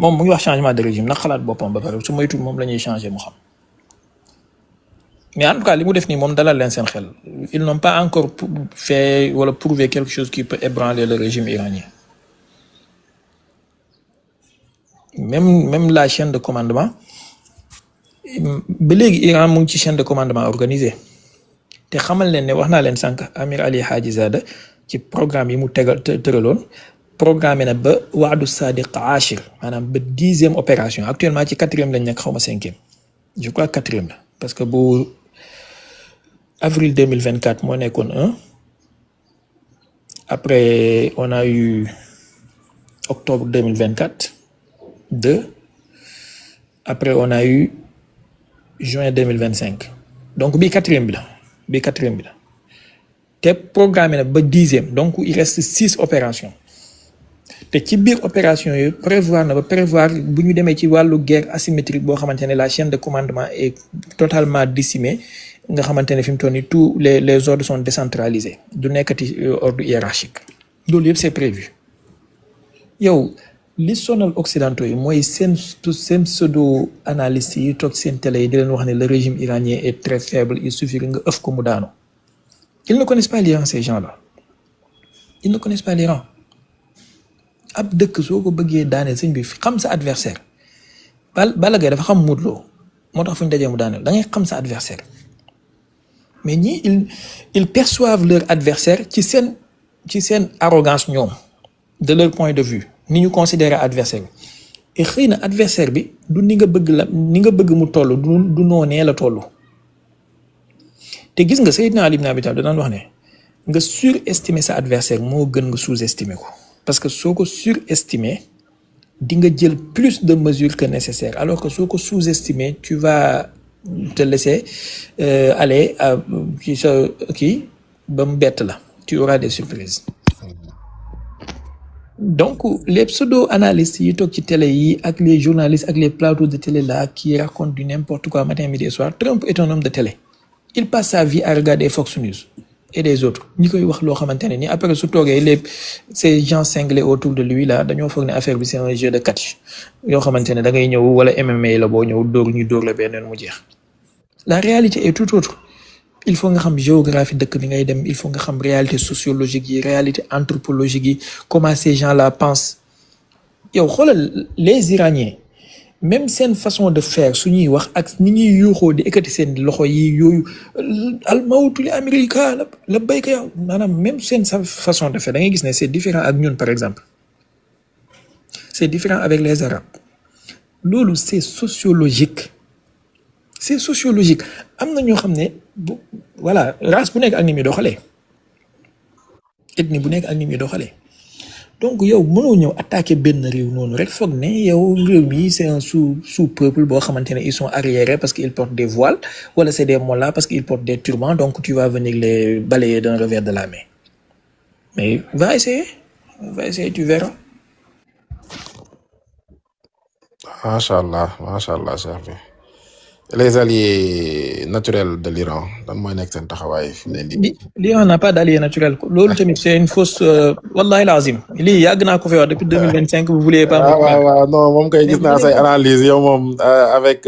moom mu ngi wax changement de régime nag xalaat boppam ba pare su moytu moom la ñuy changer mu xam mais en tout cas li mu def nii moom dalal leen seen xel ils n'ont pas encore fait wala prouvé quelque chose qui peut ébranler le régime iranien même la chaîne de commandement ba léegi Iran mu ngi ci chaîne de commandement organisé te xamal leen ne wax naa leen sànq Amir Ali Hajizada ci programme yi mu tëraloon programmé na ba Waadu Sadiq Achir maanaam ba 10e opération actuellement ci 4e lañ nekk xaw ma 5e je crois 4e la parce que bu avril 2024 moo nekkoon 1 après on a eu octobre 2024 2 après on a eu juin 2025 donc bii 4e bi la te programmé na ba 10e donc il reste 6 opérations. te ci biir opération yi prévoir bu ñu demee ci wàllu guerre asymétrique boo xamante ne la chaîne de commandement est totalement décimée nga xamante ne fi mu toll nii tous les ordres sont décentralisés du nekkati ordre hiérarchique loolu yëpp c'est prévu yow li sonal occidentaux yi mooy seen pseudo analystes yi toog seen télé yi di leen wax ne le régime iranien est très faible il suffit nga ëf ko mu daanu ils ne connaissent pas l'Iran ces gens-là ils ne connaissent pas l'Iran ab dëkk soo ko bëggee daaneel sëñ bi xam sa adversaire Balla Gaye dafa xam Modou Lo moo tax fu ñu dajee mu daaneel da ngay xam sa adversaire mais ñii ils perçoivent leur adversaire ci seen arrogance ñoom de leur point de vue ni ñu considérer adversaire bi et xëy na adversaire bi du ni nga bëgg mu toll du noonee la toll te gis nga Seydina Ali ibn Abi Talib da daan wax ne nga surestimer sa adversaire moo gën nga sous-estimer ko parce que soo ko surestimer di nga jël plus de mesures que nécessaire alors que soo ko sous-estimer tu vas te laisser aller ci sa kii ba mu bett la tu auras des surprises. Donc les pseudo-analystes yi toog ci télé yi ak les journalistes ak les plateaux de télé là qui racontent du n'importe quoi matin midi et soir. Trump est un homme de télé il passe sa vie à regarder Fox News et des autres ñi koy wax loo xamante ne ni après su toogee ces gens cinglés autour de lui là dañoo foog ne affaire bi c'est un jeu de catch yoo xamante ne da ngay ñëw wala MMA la boo ñëw dóor ñu dóor la benn mu jeex. La réalité est tout autre. Il faut nga xam géographie dëkk bi ngay dem il faut nga xam réalité sociologique yi réalité anthropologique yi comment ces gens-là pensent yow xoolal les Iraniens même seen façon de faire su ñuy wax ak ni ñuy yuuxoo di ekkati seen loxo yi yooyu al mawtu li américain la béykat yow maanaam même seen façon de faire da ngay gis ne c'est différent ak ñun par exemple c'est différent avec les Arabes loolu c'est sociologique. C'est sociologique am na ñoo xam ne voilà race bu nekk ak ni muy doxalee ethnie bu nekk ak ni muy doxalee donc yow mënoo ñëw attaquer benn réew noonu rek foog ne yow réew mi c'est un sous-peuple boo xamante ne ils sont arriérés parce qu'ils portent des voiles wala c'est des mollahs parce qu'ils portent des turbans donc tu vas venir les balayer d'un revers de la main mais va essayer tu verras. macha allah Cheikh bi. Les alliés naturels de l'Iran lan mooy nekk seen taxawaay fi mu ne nii. L'Iran n'a pas d'allié naturel loolu tamit c'est une fausse wallahi lazim lii yàgg naa ko fi wax depuis 2025 vous voulez pas. waaw non moom kay gis naa say analyse yow moom avec.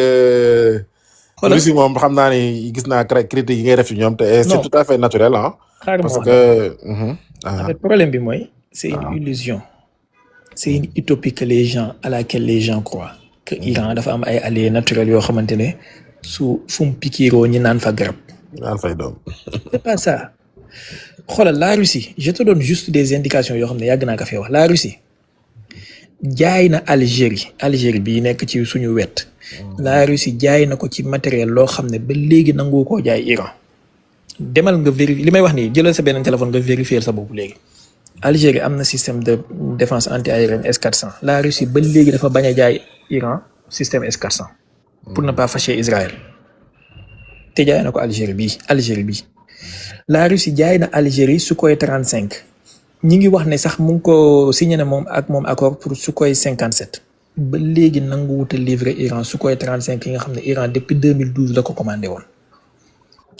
Russie moom xam naa ni gis naa critique yi ngay def ci ñoom te c'est tout à fait naturel ah. parce que. Le problème bi mooy c'est une illusion c'est une utopie que à laquelle les gens croient. Que Iran dafa am ay alliés naturels yoo xamante ne fu mu pikiiroo ñi naan fa garab. naan fay doom. C'est pas ça xoolal la Russie je te donne juste des indications yoo xam ne yàgg naa ko fee wax la Russie jaay na Algérie bii nekk ci suñu wet. la Russie jaay na ko ci matériel loo xam ne ba léegi nangu koo jaay Iran. demal nga vérifier li may wax nii jëlal sa beneen téléphone nga vérifier sa bopp léegi. Algérie am na système de défense anti-aérienne S-400 la Russie ba léegi dafa bañ a jaay Iran système S-400 pour ne pas fâcher Israël te jaay na ko Algérie bi la Russie jaay na Algérie Sukhoi 35 ñi ngi wax ne sax mu ngi ko signé na moom accord pour Sukhoi 57 ba léegi nanguwut a livrer Iran Sukhoi 35 yi nga xam ne Iran depuis 2012 la ko commandé woon.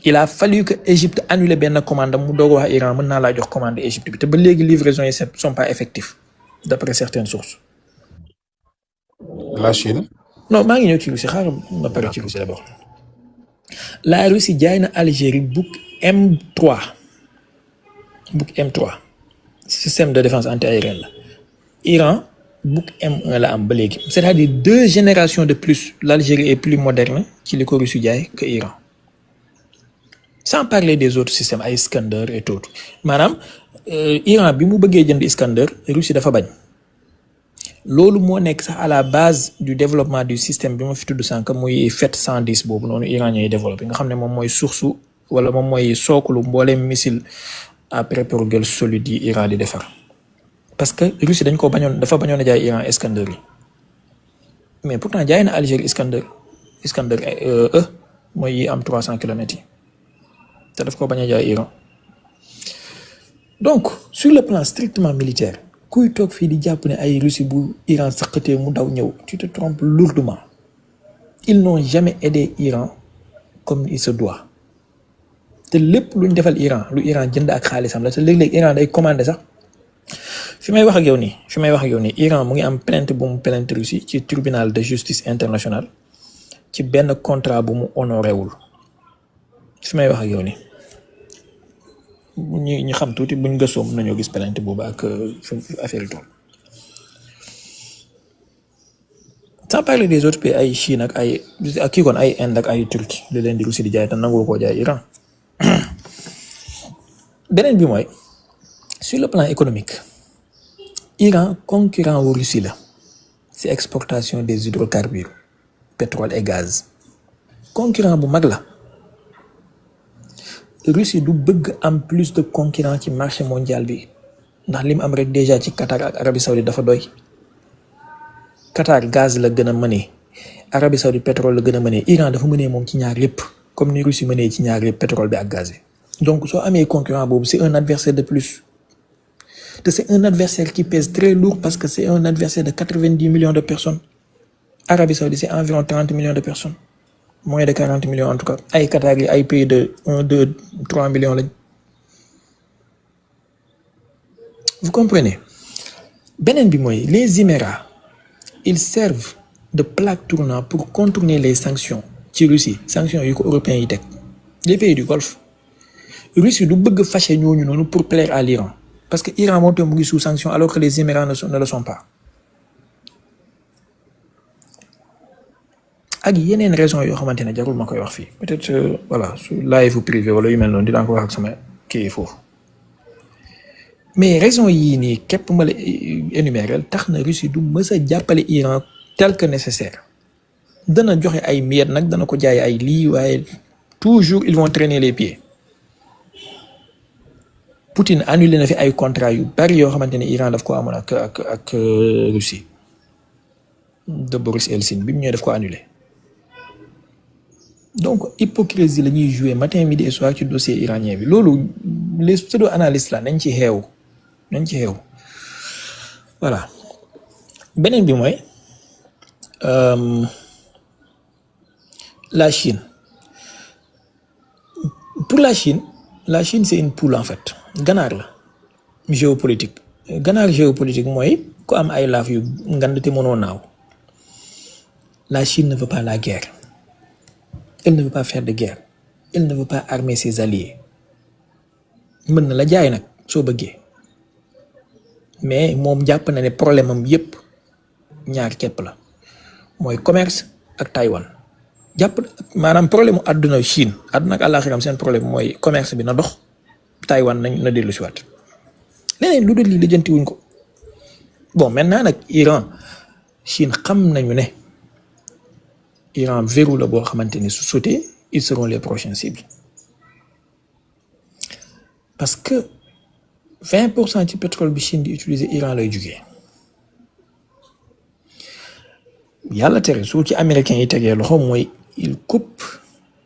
Il a fallu que Égypte annule benn commande mu doog wax Iran mën naa laa jox commande Égypte bi te ba léegi livraison yi sont pas effectifs d'après certaines sources. La Chine. non maa ngi ñëw ci Russie xaaral ma pare ci Russie d'abord. La Russie jaay na Algérie Buk M3 système de défense anti-aérienne la. Iran Buk M1 la am ba léegi c'est-à-dire 2 générations de plus l'Algérie est plus moderne ci li ko Russie jaay que Iran. Sans parler des autres systèmes ay Iskander et tout maanaam Iran bi mu bëggee jënd Iskander Russie dafa bañ loolu moo nekk sax à la base du développement du système bi ma fi tudd sànq muy FET 110 boobu noonu Iran ñooy développé nga xam ne moom mooy source wala moom mooy sookulu mbooleem missile à propulsion solide yi Iran di defar parce que Russie dafa bañoon a jaay Iran Iskander yi mais pourtant jaay na Algérie Iskander mooy yi am 300 kilomètres yi. te daf ko bañ a jaay Iran donc sur le plan strictement militaire kuy toog fii di jàpp ne ay Russie bu Iran saqatee mu daw ñëw tu te trompes lourdement ils n'ont jamais aidé Iran comme il se doit te lépp luñ defal Iran lu Iran jënd ak xaalisam la te léeg-léeg Iran day commandé sax fi may wax ak yow nii Iran mu ngi am plainte bu mu plainte Russie ci tribunal de justice international ci benn contrat bu mu honoré wul fi may wax ak yow nii ñi xam tuuti buñ gëstoo mën nañoo gis plainte boobu ak affaire yi tool sans parler des autres pays ay Chine ak ay kii kon ay Inde ak ay Turquie li leen di Russie di jaay te nangoo koo jaay Iran beneen bi mooy sur le plan économique Iran concurrent wu Russie la ci exportation des hydrocarbures pétrole et gaz concurrent bu mag la Russie du bëgg am plus de concurrents ci marché mondial bi ndax lim am rek déjà ci Qatar ak Arabie Saoudite dafa doy. Qatar gaz la gën a mënee Arabie Saoudite pétrole la gën a mënee Iran dafa mënee moom ci ñaar yépp comme ni Russie mënee ci ñaar yépp pétrole bi ak gaz bi. Donc soo amee concurrent boobu c'est un adversaire de plus te c'est un adversaire qui pèse très lourd parce que c'est un adversaire de 90 millions de personnes. Arabie Saoudite c'est environ 30 millions de personnes moins de 40 millions en tout cas ay Qatar yi ay pays de 1 2 3 millions lañ. Vous comprenez beneen bi mooy les Émirats ils servent de plaque tournante pour contourner les sanctions ci Russie sanctions yu ko européens yi teg les pays du Golfe. Russie du bëgg fâcher ñooñu noonu pour plaire à l'Iran parce que Iran moom tam mu ngi sous sanction alors que les Émirats ne le sont pas. ak yeneen raison yoo xamante ne jarul ma koy wax fii peut-être voilà su live privé wala yu mel noonu dinaa ko wax ak sama kii foofu mais raison yii nii képp ma la énumérer tax na Russie du mës a jàppale Iran tel que nécessaire dana joxe ay miettes nag dana ko jaay ay lii waaye toujours ils vont traîner les pieds. Poutine annulé na fi ay contrat yu bari yoo xamante ne Iran daf ko amoon ak Russie de Boris Eltsine bi mu ñëwee daf ko annulé. Donc hypocrisie la ñuy jouer matin midi et soir ci dossier iranien bi loolu les pseudo-analystes là nañ ci xeew voilà beneen bi mooy la Chine pour la Chine c'est une poule en fait ganaar la géopolitique ganaar géopolitique mooy ku am ay laaf yu ngand te mënoo naaw. La Chine ne veut pas la guerre. Elle ne veut pas faire de guerre. Elle ne veut pas armer ses alliés. mën na la jaay nag soo bëggee mais moom jàpp na ne problème am yépp ñaar képp la mooy commerce ak Taïwan jàpp maanaam problème mu àdduna Chine àdduna ak àllaaxiram seen problème mooy commerce bi na dox Taïwan na dellu si waat leneen lu dul lii lijjanti wuñ ko bon maintenant nag Iran Chine xam nañu ne Iran verrou la boo xamante ni su sauté ils seront les prochaines cibles parce que 20% ci pétrole bi Chine di utiliser Iran lay jugee yàlla tere su ci américains yi tegee loxo mooy il coupe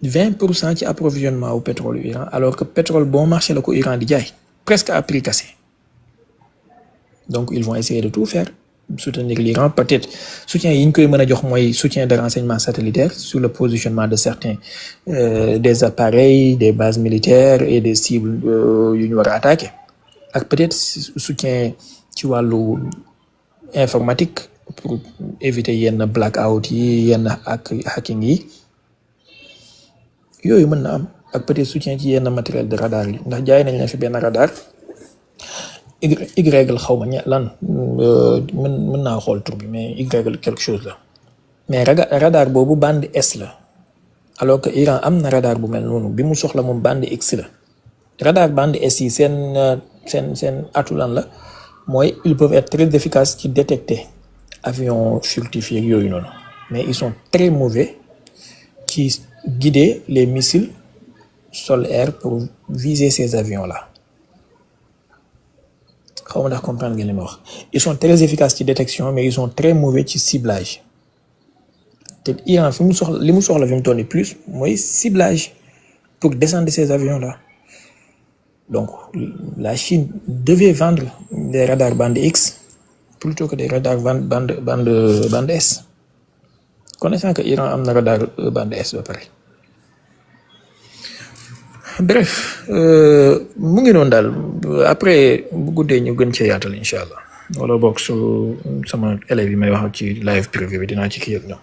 20% ci approvisionnement au pétrole yu Iran alors que pétrole bon marché la ko Iran di jaay presque à prix cassé donc ils vont essayer de tout faire soutenir l'Iran peut-être soutien yi ñu koy mën a jox mooy soutien de renseignement satellitaire sur le positionnement de certains des appareils des bases militaires et des cibles yu ñu war a attaquer ak peut-être soutien ci wàllu informatique pour éviter yenn blackout yi yenn hacking yi yooyu mën na am ak peut-être soutien ci yenn matériel de radar yi ndax jaay nañ la fi benn radar Y xaw ma lan mën naa xool tur bi mais Y quelque chose la mais radar boobu bande S la alors que Iran am na radar bu mel noonu bi mu soxla moom bande X la radar bande S yi seen atu lan la mooy ils peuvent être très efficaces ci détecter avions furtifs yooyu noonu mais ils sont très mauvais ci guider les missiles sol-air pour viser ces avions là. xaw ma ndax comprendre ngeen li ma wax ils sont très efficaces ci détection mais ils sont très mauvais ci ciblage te Iran fi mu soxla li mu soxla fi mu toll nii plus mooy ciblage pour descendre ces avions là donc la Chine devait vendre des radars bande X plutôt que des radars bande S connaissant que Iran am na radar bande S ba pare. Bref mu ngi noonu daal après bu guddee ñu gën cee yaatal incha allah wala boog su sama élèves yi may wax ci live privé bi dinaa ci kii ak ñoom.